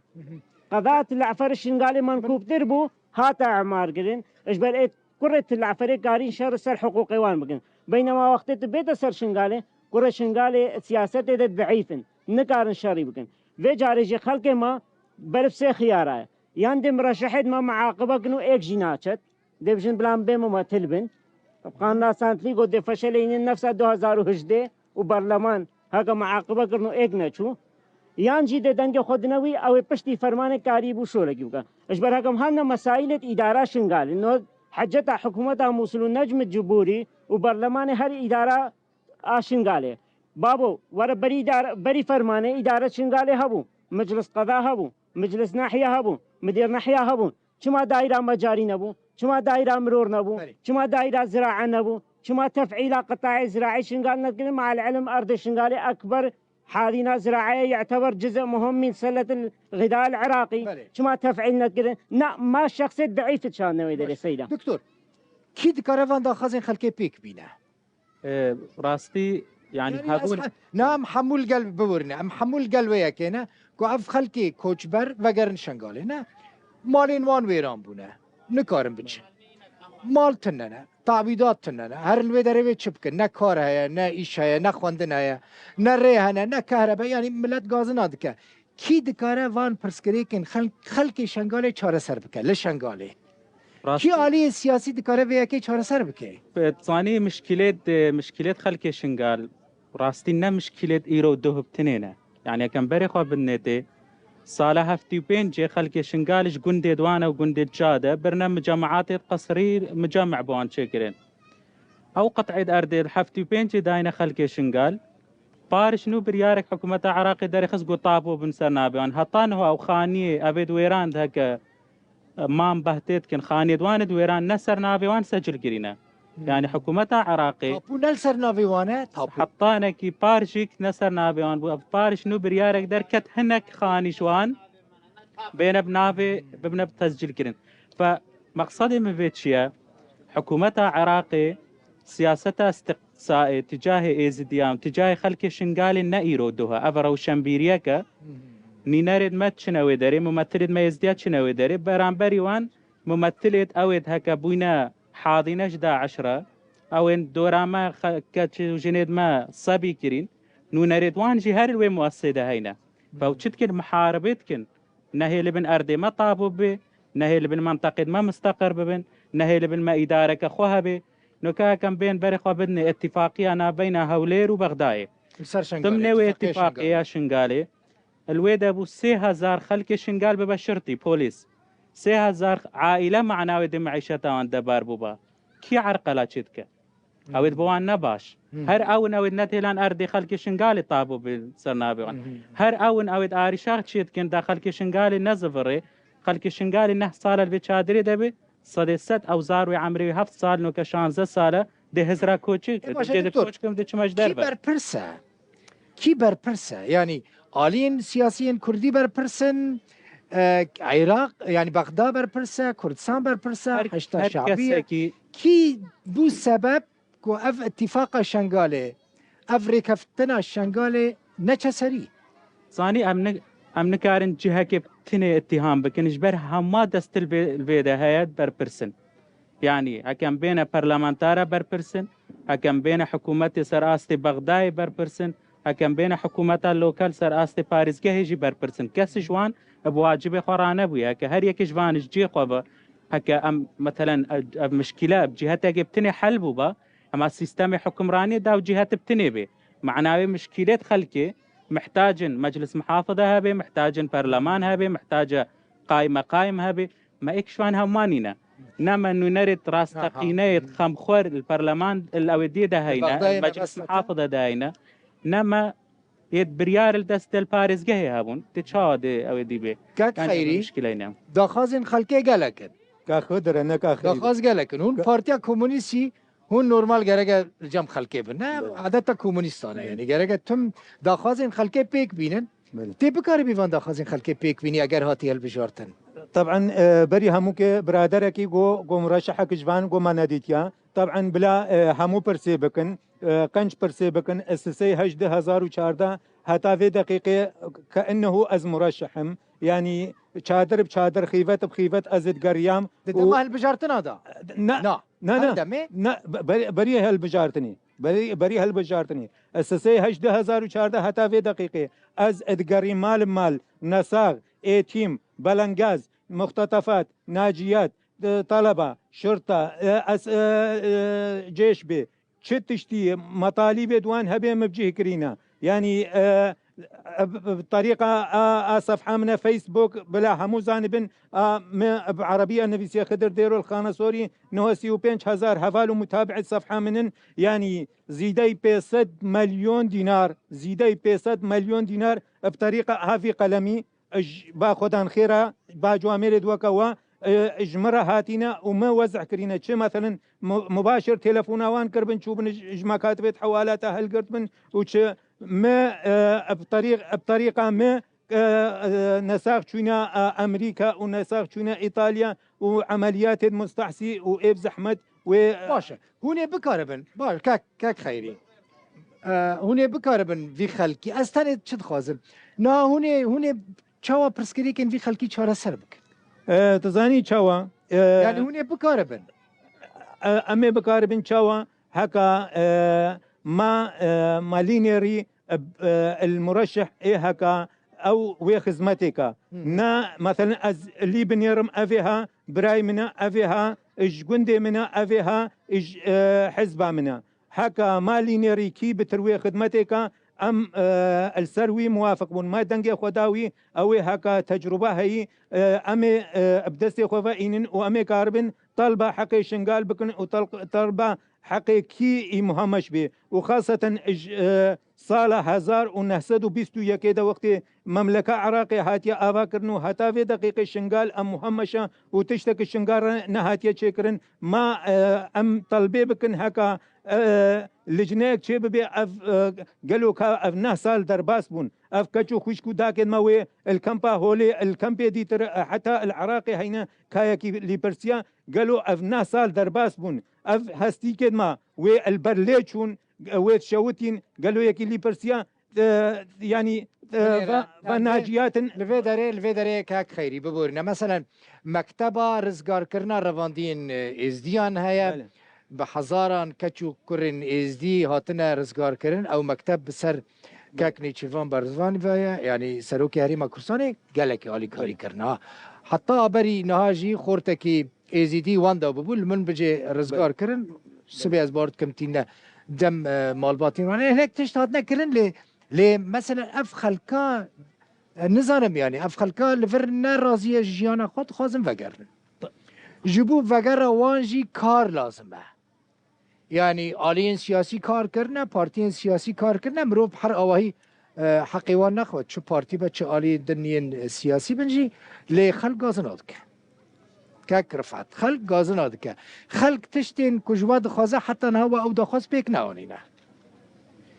Qeda Til Efer Şingalê menkûbtir bû, hate amar kirin. Ji ber ê kurê Til Eferê karîn şer ser hiqûqê wan bikin. Beynema wextê tu bête ser Şingalê, kurê Şingalê siyasetê de deîf in. Nikarin şerî bikin. Vê carê jî xelkê me berif sê xiyara ye. Yan dê mireşehêd me muaqibe kin û êk jî naçet. Dê bijin bila em bê mumetil bin. Qanuna Santlî got dê feşeleyînin nefsa du hezar û hejdê û berleman heke muaqibe kirin û êk neçû. Yan jî dê dengê xwe dine wî, ew ê piştî fermanê karî bû şolekî bike. Ji ber hekem hane mesaîlêt îdara Şingalê. No heceta hikûmeta Mûsil û Necm Cibûrî û berlemanê her îdara a Şingalê. Babo, were berî îdare, berî fermanê îdare Şingalê hebû. Meclis qeda hebû. Meclis nahiye hebû. Midêr nahiye hebû. Çima daîra mecarî nebû? Çima daîra miror nebû? Berê. Çima daîra zirae nebû? Çima tefîla qitayê ziraî Şingal nedikirin? Me'al ilim erdê Şingalê ekber hazîna zirae ye, yu'teber ciz'e muhim min seletil xidail Iraqî. Belê. Çima tefîl nedikirin? Na, ma şexsê deîf çandine wê derê Baş. Seyda. Doktor, kî dikare van daxwazên xelkê pêk bîne? E, rastî, yani, Yani, hebûn ez he-, na, em hemû li gel biwirine. Em hemû li gel wê yekê ne ku ev xelkê koçber vegerin Şengalê ne. Malên wan wêran bûne. Nikarin biçin. Mal tune ne. Tawîdat tune ne. Herin wê derê wê çi bikin? Ne kar heye, ne îş heye, ne xwendin heye, ne rê hene, ne kehrebe. Yani, millet gazina dike. Kî dikare van pirsgirêkên xel-, xelkê Şengalê çareser bike? Li Şengalê. Rastî. Kî aliyê siyasî dikare vê yekê çareser bike? Zanî mişkilêt, e, mişkilêt xelkê Şingal, rastî ne mişkilêt îro duh bi tinê ne. Yani, yekem berê xwe bidinê tê, sala heftê û pêncê xelkê Şingal ji gundê di wan û gundê di ca de birine micameatê di qesrî micame bi wan çêkirin. Ew qit'ê di erdê di heftê û pêncê dayine xelkê Şingal. Pariş nû biryarek hikûmeta Iraqê derêxist got, "Tabo bin ser navê wan." Heta niha ew xaniyê, evê di wêran de heke, e, mam behtê dikin, xaniyê di wan ê di wêran ne ser navê wan secil kirîne. Hmm. Yani hikûmeta Iraqê Tapu ne li ser navê wan e, tapu. Hetanekî parşîk ne ser navê wan bû. Ev pariş nû biryarek derket hinek xanî ji wan bêne bi navê, bibine bi tescil kirin. Fe meqsedê min vê çi ye? Hikûmeta Iraqê siyaseta istiqsayê ticahê Êzidiyan, ticahê xelkê Şingalê ne îro duh e. Ev rewşenbîriyek e. Nûnerêd me çine wê derê, mumetilêd me Êzidiya çine wê derê. Beramberî wan mumetilêd ewêd heke bûyne hadîne ji DAIŞ re. Ewên dora me xe-, keç û jinêd me sebî kirîn. Nûnerêd wan jî her li wê muessê de heyne. Ve ew çi dikin? Miharibê dikin. Nehê li bin erdê me tabu bibê, nehê li bin menteqêd me misteqir bibin, nehê li bin me îdareke xwe hebê. Noke hekem bên berê xwe bidinê îtîfaqiya navbeyna Hewlêr û Bexdayê. Li ser Şingalê, Dimnê wê îtîfaqê îtîfaqê Şingalê. Ya Şingalê, li wê de bû sê hezar xelkê Şingal bibe şirtî, polîs. Sê hezar aîle mana wê dê meîşeta wan debar bûba. Kî erqela çê dike? Ew ê bi wan ne baş. Hı. Her ew in ew ê netêlan erdê xelkê Şingalê tabu bi ser navê wan. Hı hı. Her ew in ew ê arîşa çê dikin da xelkê Şingalê ne zivirê. Xelkê Şingalê neh sal e li vê çadirê de bi. Sedê sed ew zar wê emrê wê heft sal, noke şanzde sal e. Dê hizra koçî, Ê, baş e, dê doktor. Koç kim dê çima ji Kî derve. Berpirs e? Kî berpirs e? Yani aliyên siyasiyên Kurdî berpirs in, e, Iraq, yani Bexda berpirs e, Kurdistan berpirs e, Her, Heşda her Şabî ye. Kesekî Kî bû sebeb ku ev îtîfaqa Şengalê, ev rêkeftina Şengalê neçe serî? Zanî em ni-, em nikarin cihekê bi tinê îtîham bikin, ji ber hema dest li vê, li vê de heye berpirs in. Yanî, hekem bêne parlamentara berpirs in, hekem bêne hikûmetê ser astê Bexdayê berpirs in, hekem bêne hikûmeta lokal ser astê parêzgehê jî berpirs in. Kes ji wan bi wacibê xwe ranebûye. Heke her yekê ji van ji cihê xwe ve, heke em, metelen, ev, ev mişkile bi cihetekê bi tinê hel bûba, hema sîstemê hukimraniyê da ew cihet bi tinê bê. Mana wê mişkilêt xelkê mihtacin meclis muhafide hebe, mihtacin perleman hebe, mihtace qaymeqayim hebe. Me êk ji wan hema nîne. Ne me nûnerêt rasteqîneyêt Aha. xemxwer li perleman, li ewêdiyê de heyne, Bexdayê li meclis nebes muhafide de heyne. Ne me yê biryar li dest del parêzgehê hebûn. Tê çawa dê ewêdî bê? Kak Yani Xeyrî, mişkileyne. Daxwazên xelkê gelek in. Ka xwe dire, ne ka xeyrî. Daxwaz gelek in. Hûn Partiya Komunîstî, hûn normal gereke li cem xelkê bin. Ne, Evet. Adeta komunîstan e. Evet. Yani gereke tim daxwazên xelkê pêk bînin. Belê. Tê bikaribî van daxwazên xelkê pêk bînî eger hatî hilbijartin? Taban, e, berî hemûkê biraderekî go, go mureşehek ji van go me nedîtiya. Taban bila, e, hemû pirsê bikin, e, qenc pirsê bikin, ez sisey heşt du hezar û çardeh heta vê deqîqê ke innehu ez mureşeh im. Yanî çadir bi çadir, xîvet bi xîvet ez digeriyam. Di û dema hilbijartina de? Na, Na. na, Ew na, demê? na, be-, berî, berî hilbijartinê. Berî, berî hilbijartinê. Ez sisey heşt du hezar û çardeh heta vê deqîqê ez digerîm mal mal, nesax, êtîm, belengaz, muxtetefat, naciyat, e, taleba, şurta, e, es-, e, e, cêş bê, çi tiştî metalîbê di wan hebê min bi cih kirîne. Yanî, e, e, bi, bi terîqa a, a sefha min e Facebook, bila hemû zanibin, a, min bi erebî e nivîsiye Xidir Dêrol Xanesorî, neh sî û pênc hezar heval û mutabi'ê sefha min in. Yanî zîdey pênc sed milyon dînar, zîdey pênc sed milyon dînar bi terîqa havî qelemî, ji ba Xwedan xêra, ba Cuamêrê di weke we, e, ji min re hatîne û min wezeh kirîne. Çi, meselen, mu-, mubaşir telefona wan kirbin, çûbin ji, ji mekatibê di hewalata hilgirtbin û çi, min, e, bi terîq-, bi terîqa min, e, e, nesax çûyne, e, Amerîka û nesax çûyne Îtalya û emeliyatê di mustehsî û ê bi zehmet wê. Baş e. Hûn ê bikaribin, baş, kek, kek Xeyrî. E, hûn ê bikaribin vî xelkî. Ez tenê çi dixwazim? Niha hûn ê, hûn ê çawa pirsgirêkên vî xelkî çareser bikin? E, tu zanî çawa? E, Yanî hûn ê bikaribin. E, em ê bikaribin çawa? Heka, e, ma, e, ma lînerî, e, e, el mureşih ê heka ew wê xizmetê ka. Hı hı. Na, meselen, ez lî binêrim, evê ha, birayê min e, evê ha, ji gundê min e, evê ha, ji, e, hizba min e. Heka ma lînerî kî bitir wê xidmetê ka, em, e, li ser wî muwafiq bûn. Ma dengê xwe da wî, ew ê heka tecrûba heyî, e, em ê, e, bi destê xwe ve înin û em ê karibin talba heqê Şingal bikin û tal-, talba heqê kî î muhemeş bê û xaseten ji, e, sala hezar û neh sed û bîst û yekê de wextê memleka Iraqê hatiye avakirin û heta vê deqîqê Şingal em muhemeş e û tiştekî Şingal re nehatiye çêkirin. Ma, e, em telbê bikin heka, e, licneyek çê bibe, ev, e, gelo ka ev neh sal derbas bûn? Ev keç û xwişk û dakên me wê li kempa holê, li kempê dîtir, e, heta li Iraqê heyne kayekî lîpirsiya, gelo ev neh sal derbas bûn? Ev hestîkên me wê li ber lê çûn, e, wê dişewitîn, gelo yekî lîpirsiya, e, yanî, e, Binêre, va, va yani, naciyatin. Li vê derê, li vê derê kak Xeyrî biborîne. Meselen, mekteba rizgarkirina revandiyên, e, êzdiyan heye. Belê. Bi hezaran keç û kurên êzdî hatine rizgarkirin. Ew mekteb bi ser Belê. kak Nêçîrvan Barzanî ve ye. Yanî Serokê Herêma Kurdistanê gelekî alîkarî Belê. kirine. Ha, heta berî niha jî xortekî Êzîdî wenda bûbû, li min bicê rizgar Belê. kirin. Sibê ez bar dikim tîne dem, e, malbatên wan. Hinek tişt hatine kirin lê, lê mesela ev xelka, e, nizanim yani, ev xelka li vir ne razî ye ji jiyana xwe, dixwazin vegerin. Ji bo vegera wan jî kar lazim e. Yani aliyên siyasî kar kirine, partiyên siyasî kar kirine, mirov her awahî, e, heqê wan nexwe. Çi partî be, çi aliyên din yên, e, siyasî bin jî, lê xelk gazina dike. Kek Rifat, xelk gazina dike. Xelk tiştên ku ji we dixwaze heta niha we ew daxwaz pêk neanîne.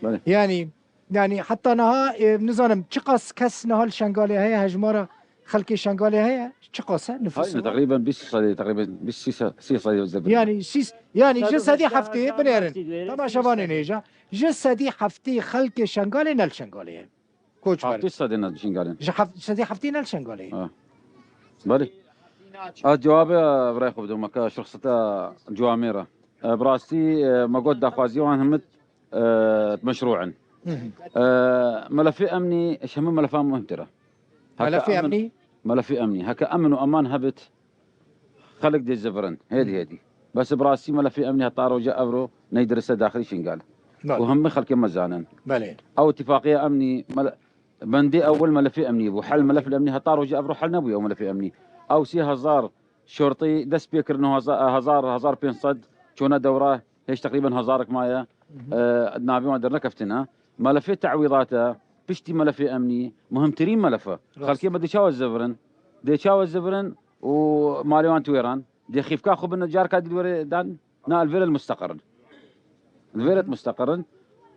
Belê. Yani, yani heta niha, e, nizanim çiqas kes niha li Şengalê heye, hejmara xelkê Şengalê heye, çiqas e nifûs Hayır, var? Teqrîben bîst sedî, teqrîben bîst, sî sedî zebir. Yani sîs, yani ji sedî heftê binêrin. Temaşevanên hêja, ji sedî heftê xelkê Şengalê ne li Şengalê ye. Koçber. Heftê sedî ne li Şengalê. Ji heft-, sedî heftê ne li Şengalê ye. Ha. Belê. Ez cewabê birayê xwe bidim, me ke şixseta Cuamêr e. E, bi rastî, e, me got daxwaziya wan hemit, e, meşrû in. Hı hı. E, melefê emnî, ji hemû melefan muhimtir e. Heke Melefê emin-, emnî? Melefê emnî. Heke emin û eman hebit, xelk dê zivirin. Hêdî, Hı. hêdî. Bes bi rastî melefê emnî heta roja evro neydirise daxilî Şingal. Belê. Û hemî xelkê me zanin. Belê. Ew îtifaqiya emnî, mele-, bendê ewil melefê emnî bû. Hel melef emnî heta roja evro hel nebûye ew melefê emnî. Ew sê hezar şortî dest pê kirin û heza-, hezar, hezar pênc sed çûne dewra, hêj teqrîben hezarek maye, Hı hı. e, navê wan dernekeftine. Melefê te'wîdate, piştî melefê emnî, muhimtirîn melef e. Rast. Xelkê me dê çawa zivirin? Dê çawa zivirin û malê wan ti wêran? Dê xîfka xwe bin carka dî li wêrê dan? Na, li vêre li musteqir in. Li vêre musteqir in.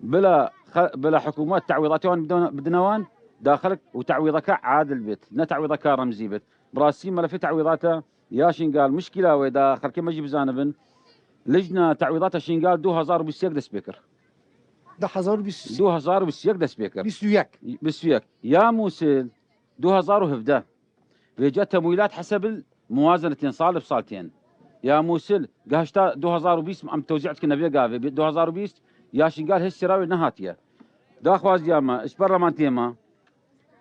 Bila xe-, bila hikûmet te'wîdatê wan bidine, bidine wan, da xelk û te'wîdeke adil bit, ne te'wîdeke remzî bit. Bi rastî melefê te'wîdata ya Şingal, muşkîla wê da xelkê me jî bizanibin. Lijna te'wîdata Şingal du hazar û bîst yek dest pê kir. Du hazar û bîst yek. Du hazar û bîst yek dest pê kir. Bîst û yek. Bîst û yek. Ya Mûsil du hazar û hevdeh. Vêca temwîlat hesebil muwazenetên sal bi sal tên. Ya Mûsil, gehişta du hazar û bîst em tewzî dikin vê gavê. Bi du hazar û bîst ya Şingal hiç sira wê nehatiye. Daxwaziya me, ji parlamentiye me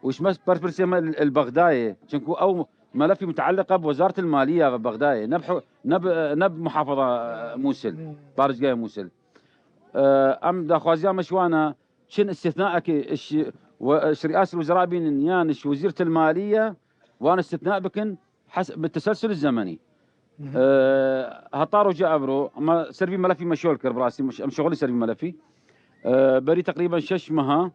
û ji me berpirsê me li, li Bexdayê. Çinku ew melefî muteelliq e bi Wezaretil Maliye ve Bexdayê. Ne bi, ne bi, ne bi muhafaza, e, Mûsil, parêzgeha Mûsil. E, em daxwaziya me ji wan e, çin îstîsnaekê ji we-, ji Rîasil Wizera bînin yan ji Wezîretil Malî ye, wan îstîsna bikin hes-, bi teselsul zemenî. Hı hı. Eee, heta roja evro, me ser vî melefî me şol kir, bi rastî, em şixulî ser vî melefî. Eee, berî teqrîben şeş meha,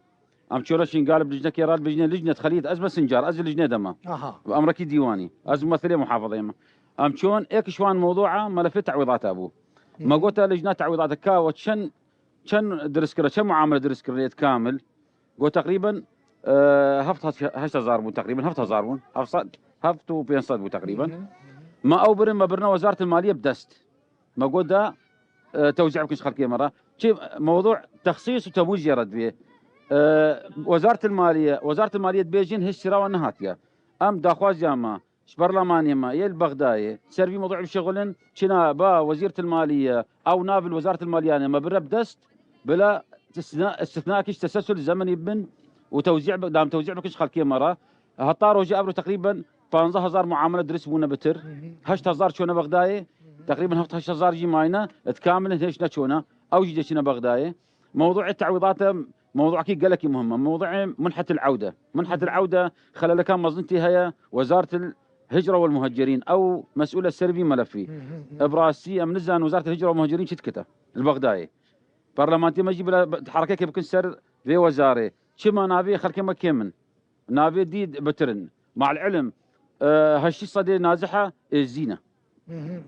em çûne Şingal bi lijnekê re, bi lijnê, lijnet xelît, ez me sincar, ez lijnê de me. Aha. Bi emrekî dîwanî, ez mumesilê muhafazeyê me. Em çûn, êk ji wan mewdûa melefê te'wîdata bû. Hı hı. Me gote lijna te'wîdata ka we çend çend dirist kire, çend muamele dirist kire yê kamil? Got teqrîben, e, heft, heşt hezar bû teqrîben, heft hezar bûn. Heft sed, heft û pênc sed bû teqrîben. Hı hı. Me ew birin, me birine Wezaretil Maliye bi dest. Me got da, e, tewzî bikin ji xelkê me re. Çi mewdû texsîs û temwîl jê re dibê. E, Wezaretil Maliye, Wezaretil Maliye dibêjin hiç sira wan nehatiye. Em daxwaziya me, ji berlamanê me yê li Bexdayê ser vî mewdû bişixulin, çina ba Wezîretil Malî ye, ew nav li Wezaretil Maliyane me bire bi dest, bila istisna-, istisnayekî ji teselsul zemenî bin û tewzî bi-, dam tewzî bikin ji xelkê me re. Heta rojê evro teqrîben panzdeh hezar muamele dirist bûne bitir. Hı hı. Heşt hezar çûne Bexdayê, hı hı, teqrîben heft heşt hezar jî mayne, di kamilin hêş neçûne. Ew jî dê çine Bexdayê. Mewdûê te'wîdate mewdûekî gelekî muhim e. Mewdûê minhetil ewde. Minhetil ewde xeleleka mezin tê heye, Wezaretil Hicre wel Muhacirîn. Ew mesûl e ser vî melefî. Hı hı hı. Bi rastî em nizanin Wezaretil Hicre wel Muhacirîn çi dikite li Bexdayê. Parlamentiya me jî bila herekekê bikin ser vê wezarê. Çima navê xelkê me kêm in? Navê dî bitir in. Mal ilim, e, heştî sedê naziha êzdî ne. Hı hı hı.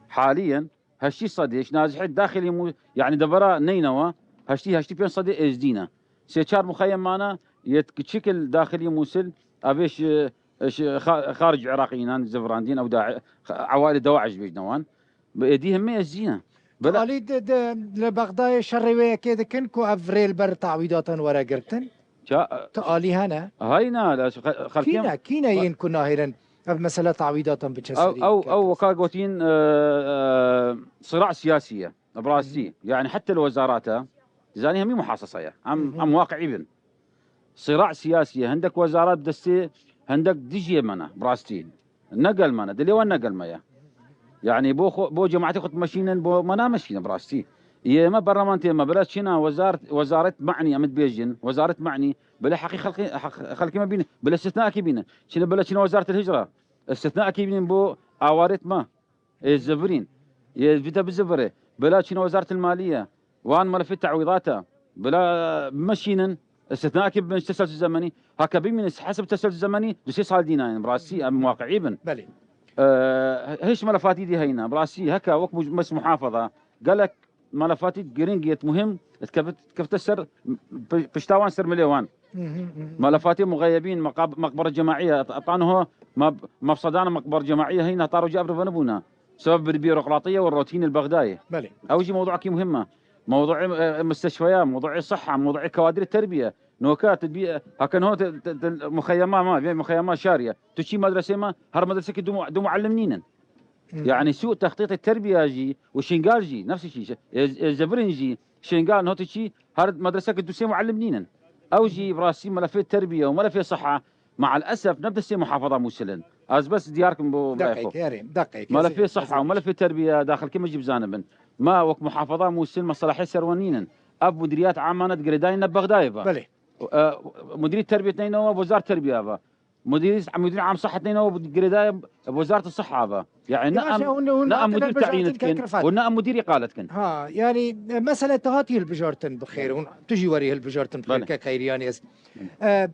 Haliyen heştî sedê ji nazihê daxilî Mû-, yani devera neynewa, heştî, heştî pênc sedê êzdî ne. Sê çar muxeyem mane, yê kiçik li daxilî Mûsil, ev ê ji, ji xa-, xaric Iraqî înan zivirandîn, ew da-, ewailê DAIŞ bêjine wan. Bi êdî hemî êzdî ne. Bila- Alî di, di, li Bexdayê şerê wê yekê dikin ku ev rê li ber te'wîdatan were girtin? Ça- Tu alî hene? Hayna, la, xe-, xelkê Kîne, kîne yên ku nahêrin ev mesele te'wîdatan biçe Ew, serî ew, ew weka gotîn, e, e, sira siyasî ye. Bi rastî. Hı hı. Yani heta li wezarata, zanî hemî muhasesa ye. Em, hı hı, em waqi'î bin. Sira siyasî ye. Hindek wezarat bi destê, hindek dijiyê me ne, bi rastî. Ne gel me ne. Dilê wan ne gel me ye. Yani bo xwe, bo cemaetê xwe dimeşînin, bo me nameşînin bi rastî. Yê me berlaman tê me. Bila çina wezar-, wezaret me'nî em dibêjin. Wezaret me'nî. Bila heqî xelkê, heq-, xelkê me bînin. Bila istisnaekî bînin. Çina bila çina wezaretil hicra. Istisnaekî bînin bo awarêt me. Ê zivirîn. Yê vî te bizivire. Bila çîna Wezaretil Malî ye. Wan melefê te'wîdata. Bila bimeşînin. Îstîsnayekî bibin ji teselsul zemenî. Heke bimînin hesab teselsul zemenî, du sê sal dî nayên. Bi rastî em waqi'î bin. Belê. Ee, hêj melefatî dî heyne. Bi rastî heke wek mu-, mes muhafaza. Gelek melefatî giring yêt muhim. Dikevit-, dikevite ser pi-, pişta wan ser milê wan. Hı hı, hı hı. Melefatê muxeyebîn, meqab-, meqbere cemaiye, et-, etaniho me-, mefsedana meqbere cemaiye heyna heta roja evre venibûna. Sebeb bir bîrokratiye û rotînê li Bexdayê. Belê. Ew jî mewduekî muhim e. Mewduê, e, misteşfeya, mewduê siha, mewduê kewadirê terbiye. Noka tedbî-, heke niho te, te, te, muxeyema me, vê muxeyema şariye. Tu çî medresê me, her medresekî du mu-, du muallim nînin. Hı. Yani sû textîtê terbiya jî û Şingal jî, nefs şî, e, e, Zevirin jî, Şingal niho tu çî, her medresekî du sê muallim nînin. Ew jî bi rastî melefê terbiye û melefê siha, mael esef, ne bi destê muhafaza Mûsil in. Ez bes diyar kim bo birayê xwe. Deqeyekê, erê, deqeyekê. Melefê siha û melefê terbiye da xelkê me jî bizanibin. Me wek muhafaza Mûsil meselahê ser we nînin. Ev mudiriyat amane di girêdayî ne Bexdayê ve. Belê. E, mudirî terbiyet neyne ve, wezar terbiye ve. Mudirî, mudirî am sihet neyne ve, girêdayî wezareta siha ve. Yani ne em, ne em mudir teyîn dikin û ne em mudir îqale dikin. Ha, yani, e, mesele te hatiye hilbijartin bi xêr, hûn tu jî werî hilbijartin bi xêr, belê, kek Xeyriyanî ez. E,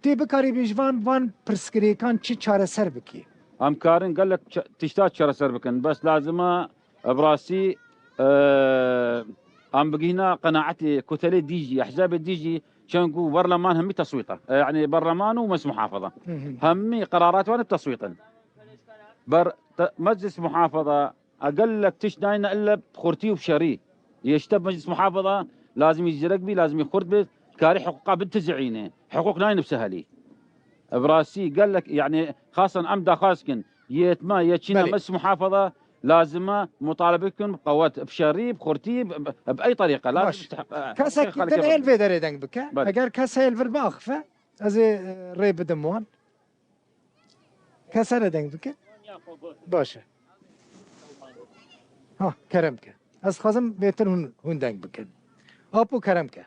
tê bikarî bê ji van, van pirsgirêkan çi çareser bikî? Em karin gelek ça-, tişta çareser bikin. Bes lazim e, bi rastî, e, em bigihîna qenaetê, kotelê dî jî, ehzabê dî jî Çenku berleman hemî teswît e. E, yanî berleman û meclis muhafaza. Hı hı. Hemî qerarat wan bi teswît in. Ber-, te-, meclis muhafaza, e, gelek tişt nayne illa bi xurtî û bi şerî. Yê işte meclis muhafaza lazimî zirek bî, lazimî xurt bî, karî hiqûqa bintizîne. Hiqûq nayne bi sehelî. Bi rastî gelek, yanî xasan em daxwaz kin, yê etma, yê çîna Belê. meclis muhafaza, lazim e mutalebe bikin bi qewet, bi şerî, bi xurtî, bi, bi, bi ey terîqe. Lazim Baş. Kese ki din êl vê derê deng bike. Belê. Eger kese êl vir biaxife, ez ê, e, rê bidim wan. Kese re deng bike. Baş e. Ha, kerem ke. Ez xwazim bêtir hûn, hûn deng bikin. Apo kerem ke.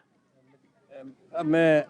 Em ê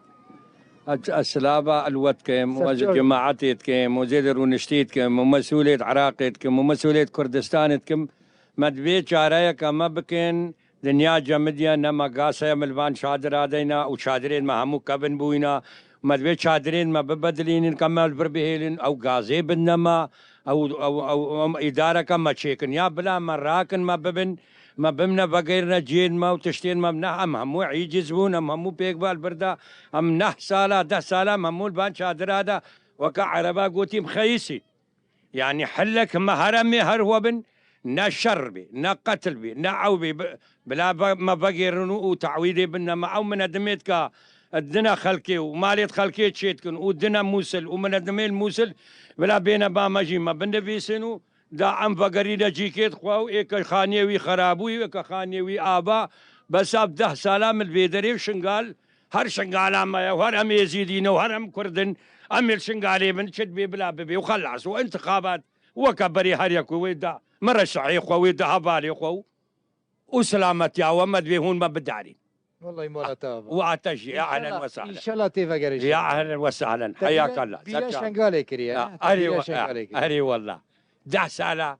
ez, ez silava li we dikim û ez Serçe. cemaetê dikim û zêdê rûniştî dikim û mesûlê di Iraqê dikim û mesûlê di Kurdistanê dikim. Me divê çareyeke me bikin. Dinya cemidiye, nema gaz heye, em li van çadira deyna û çadirên me hemû kevin bûyna. Me divê çadirên me bibedilînin, ka me li vir bihêlin, ew gazê bidine me, ew, ew, ew, ew îdareke me çêkin. Ya bila me rakin, me bibin, me bimne vegerine cihên me û tiştên me, neh, em hemû îciz bûn, em hemû pêk ve li vir de, em neh sala, deh sala em hemû li van çadira de, weke ereba gotî, em xeyîsîn. Yanî hillek me her em ê her we bin, ne şer bê, ne qetil bê, ne ew bê, bi-, bila ve-, me vegêrin û, û te'wîdê bin, ne me ew minedimê dika, dine xelkê û malê xelkê çêdikin û dine Mûsil û minedimê li Mûsil, bila bêne ba me jî me binivîsin û da em vegerîne cîkê xwe û ê ke xaniyê wî xerabûyî, ê ke xaniyê wî ava, bes ev deh sala min li vê derê û Şingal, her Şingala me ye, her em Êzîdî ne, her em Kurd in, em ê li Şingalê bin, çi dibê bila bibê û xelas û intixabat weke berê her yek wê da mireşehê xwe, wê da hevalê xwe û, û silametiya we me divê hûn me bidarîn. Wellahî mala te ava. Û ate jî, ya ehlen we sehlen. Înşallah tê vegerê. Ya ehlen we sehlen. Heyakallah. Bîra Şengalê kiriye. Ya, erê we-, erê wallah. Deh sala,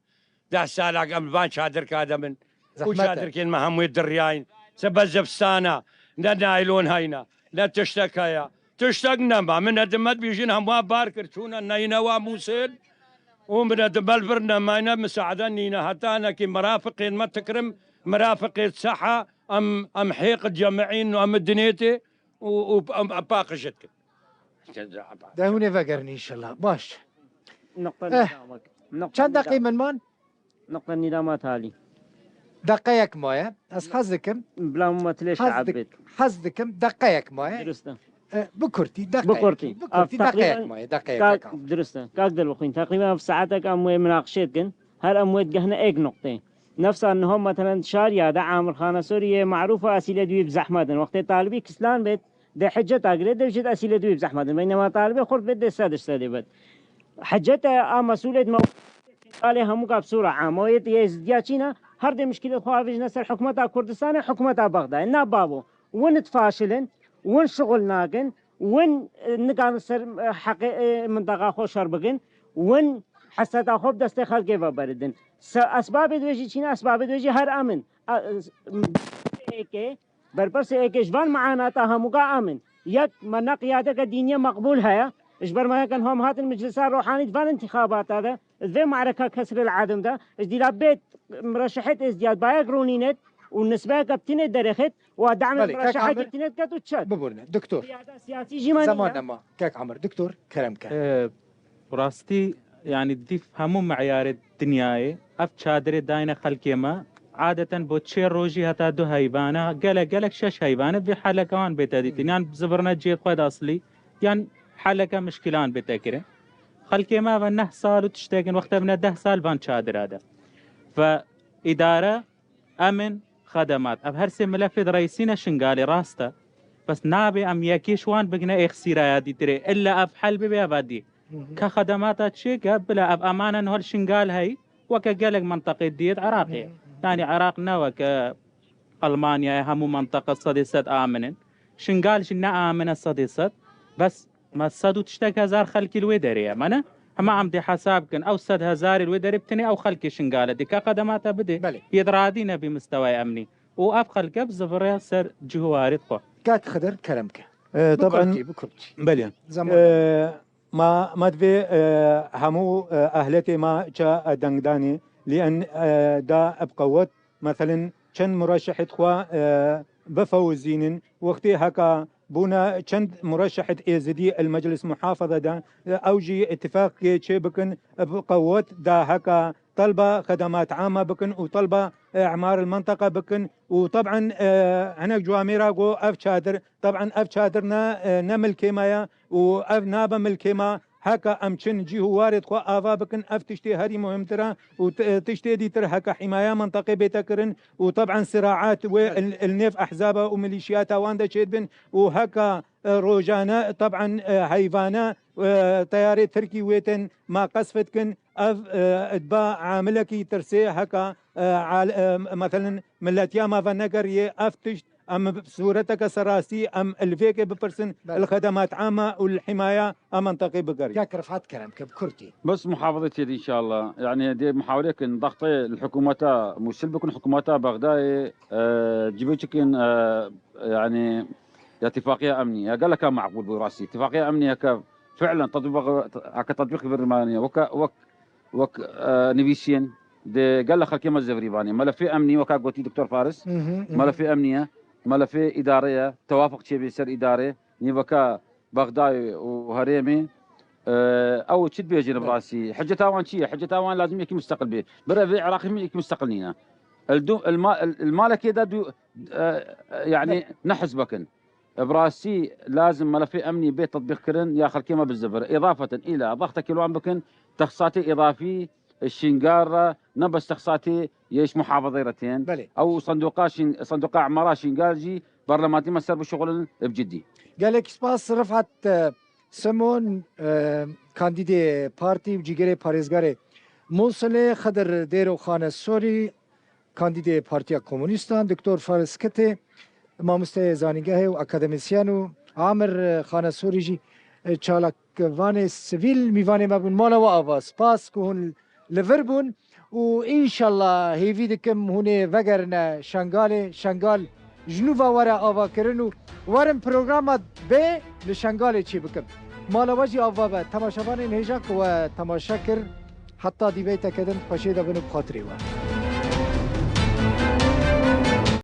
deh sala em li van çadirka de min. Û çadirkên me hemû diriyayîn. Sebe zivistana, ne naylon heyna, ne tiştek heye. Tiştek nema. Min hedimet bîjin hemû bar kir. Çûne neyne wa Mûsil. Û min hedimet vir nemayne, misaade nîne. Heta hinekî mirafiqên me tikirim, mirafiqê seha, em, em hêq cemîn û em dinêtê û, û em, em paqij dikin. De hûn ê vegerin înşallah. Baş. Nokta Eh. nîdamek. Nokta Çend deqî nîdam-, min man? Nokta nîdama talî. Deqeyek maye. Ez hez dikim. Bila hûn me tilê Hez şe'eb dik-, bêt. Hez dikim. Deqeyek maye. Dirust e. E, bi kurtî, deqeyek. Bi kurtî. Bi kurtî, Av, deqeyek teqrîben maye. Deqeyek kak, kak. Dirust e. Kak Dilbixwîn. Teqrîben ev saetek em wê minaqişê dikin. Her em wê digehne êk noqtê. Nefsa niho, metelen, Şariya de Amir Xana Sorî yê marûf û esîlê dûyî bi zehmet in. Wextê Talibî kislan bêt, dê hiceta girê, dê jî esîlê dûyî bi zehmet in. Beynema Talibê xurt bêt, dê sediş sedê bêt. Hiceta a mesûlê di me-, Şingalê hemû gap sura amo yê, yê zidya çîna, her dê muşkilê xwe avêjine ser hikûmeta Kurdistanê, hikûmeta Bexdayê. Na babo, win difaşilin, win şixul nakin, win, e, nikan ser, e, heqê, e, mintaqa xwe şer bikin, win heseta xwe bi destê xelkê ve beridin. Se-, esbabê di wê jî çîne, esbabê di wê jî her em in. A, e, s-, m-, êkê, berpirsê êkê ji van meanata hemûga em in. Yek, me ne qiyadeke dînî meqbûl heye. Ji ber me yek em hom hatin meclisa rohanî di van intixabata de, di vê me'reka kesril edim de, ji dîla bê mireşehêt êzdiyat bayek ronînet û nisbeyeke bi tinê derêxit û a demê Belê, kek mireşehekî Amir, tinê diket û çet. Biborine, doktor. Qiyada siyasî jî me Zaman nîne. nema, kek Amir, doktor, kerem ke. Ee, rastî, yanî dîf hemû meyarê dinyayê, ev çadirê dayne xelkê me, adeten bo çê rojî heta du heyvane, gelek, gelek şeş heyvane, vê heleke wan bête dîtin. Hmm. Yan zivirine cihê xwe de aslî, yan heleke mişkilan bête kirin. Xelkê me ve neh sal û tiştekin, wexte bine deh sal van çadira de. Ve îdare, emin, xedemat. Ev her sê milefê di reysîne Şingalê, rast e. Bes nabê em yekê ji wan bigine êxsîraya dîtirê. Illa ev hel bibe, ev dî. Hı hı. Ka xedemata çêke, bila ev emane niha li Şingal hey, weke gelek menteqê diyê di Iraqê. Hı hı. Yanî Iraq ne weke Elmanyayê hemû menteqe sedê sed amin in. Şingal jî ne amin e sedê sed. Bes me sed û tiştek hezar xelkî li wê derê ye. Me ne? Hema em dê hesab kin. Ew sed hezarê li wê derê bi tenê ew xelkê Şingal e. Dê ka xedemata bidê. Belê. Yê di radî nebî mistewayê emnî. Û ev xelke bi zivirê ser cih û warê xwe. Kak Xidir, kerem ke. E, Bi taban, kurtî, bi kurtî. Belê. Zaman. E, Ma, ma divê, e, hemû, e, ehletê ma ça, e, dengdanê, lî en, e, da bi qewet, meselen, çend murashehêt xwe, e, bifewzînin, wextê heka Bûne çend mureşehêt êzidî li meclis muhafaza de, ew jî îtîfaqê çê bikin, bi qewet da heka telba xedemat ame bikin û telba, e, îmar el menteqe bikin û teb'en, e, hinek cuamêra got ev çadir, teb'en ev çadir ne, e, ne milkê me ye û ev nabe milkê me, heka em çin cî û warê xwe ava bikin, ev tiştê herî muhimtir e û t-, e, tiştê dîtir heka hîmaya menteqê bête kirin û teb'en siraat wê Evet. il, il nêv ehzaba û milîşiyata wan de çêdibin û heka, e, rojane, teb'en, e, heyvane, e, teyarê Tirkî wê tên ma qesf dikin, ev, e, diba amilekî tirsê heka, e, al-, e, meselen, miletiya me venegeriye, ev tişt, em bi sûreteke serastî, em li vê ke bipirsin, Belê. li xedemat ame û li himaya a menteqê bigerin. Kek Rifat Kerem, ke bi kurtî. Bes muhafazê tê de inşallah. Yani dê muhawele kin, daxtê li hikûmeta Mûsil bikin, hikûmeta Bexdayê, e, civê çikin, e, yani ya tifaqiya emnî. Ya geleka meqbûl bû rastî. Tifaqiya emnî heke fi'len tatbîq, heke tatbîq bir mani. Weke, wek, wek, e, nivîsiyên de gele xelkê me zevrî banê. Melefê emnî weka gotî Doktor Faris. Hı hı, hı hı. Melefê emnî ye. Melefê îdare ye. Tewafuq çêbê ser îdare. Nîveka Bexdayê û herêmê, e, ew çi dibêjin bi Evet. rastî? Hiceta wan çi ye? Hiceta wan lazim yekî musteqil bê. Bira vê Iraqê min yekî musteqil nîne. El du, el ma-, el, el malekê de du, e, e, yani Evet. ne hizbek in. Bi rastî lazim melefê emnî bê tetbîq kirin ya xelkê me bizivir. Îdafeten îla daxtekê li wan bikin, texsatê îdafî, e, Şingal re, ne bes texsatê yê ji muhafazê re tên. Belê. Ew sandoqa Şin-, sandoqa îmara Şingal jî Berlemantî me ser bişuxulin bi cidî. Gelek spas Rifat, e, Simon, e, kandîdê partî û cîgerê parêzgarê Mûsilê, Xidir Dêro Xanesorî, kandîdê Partiya Komûnîstan, Doktor Faris Kitê, mamosteyê zanîngehê û akademîsyen û Amir, e, Xanesorî jî, e, çalakvanê sivîl mîvanê me bûn. Mala we ava. Spas ku hûn li vir bûn. û înşallah hêvî dikim hûn ê vegerine Şengalê, Şengal ji nû ve were avakirin û werin programa bê li Şengalê çê bikim. Mala we jî ava be. Temaşevanên hêja ku we temaşe kir, heta dîveyteke din xweşê de bin û bi xatirê we.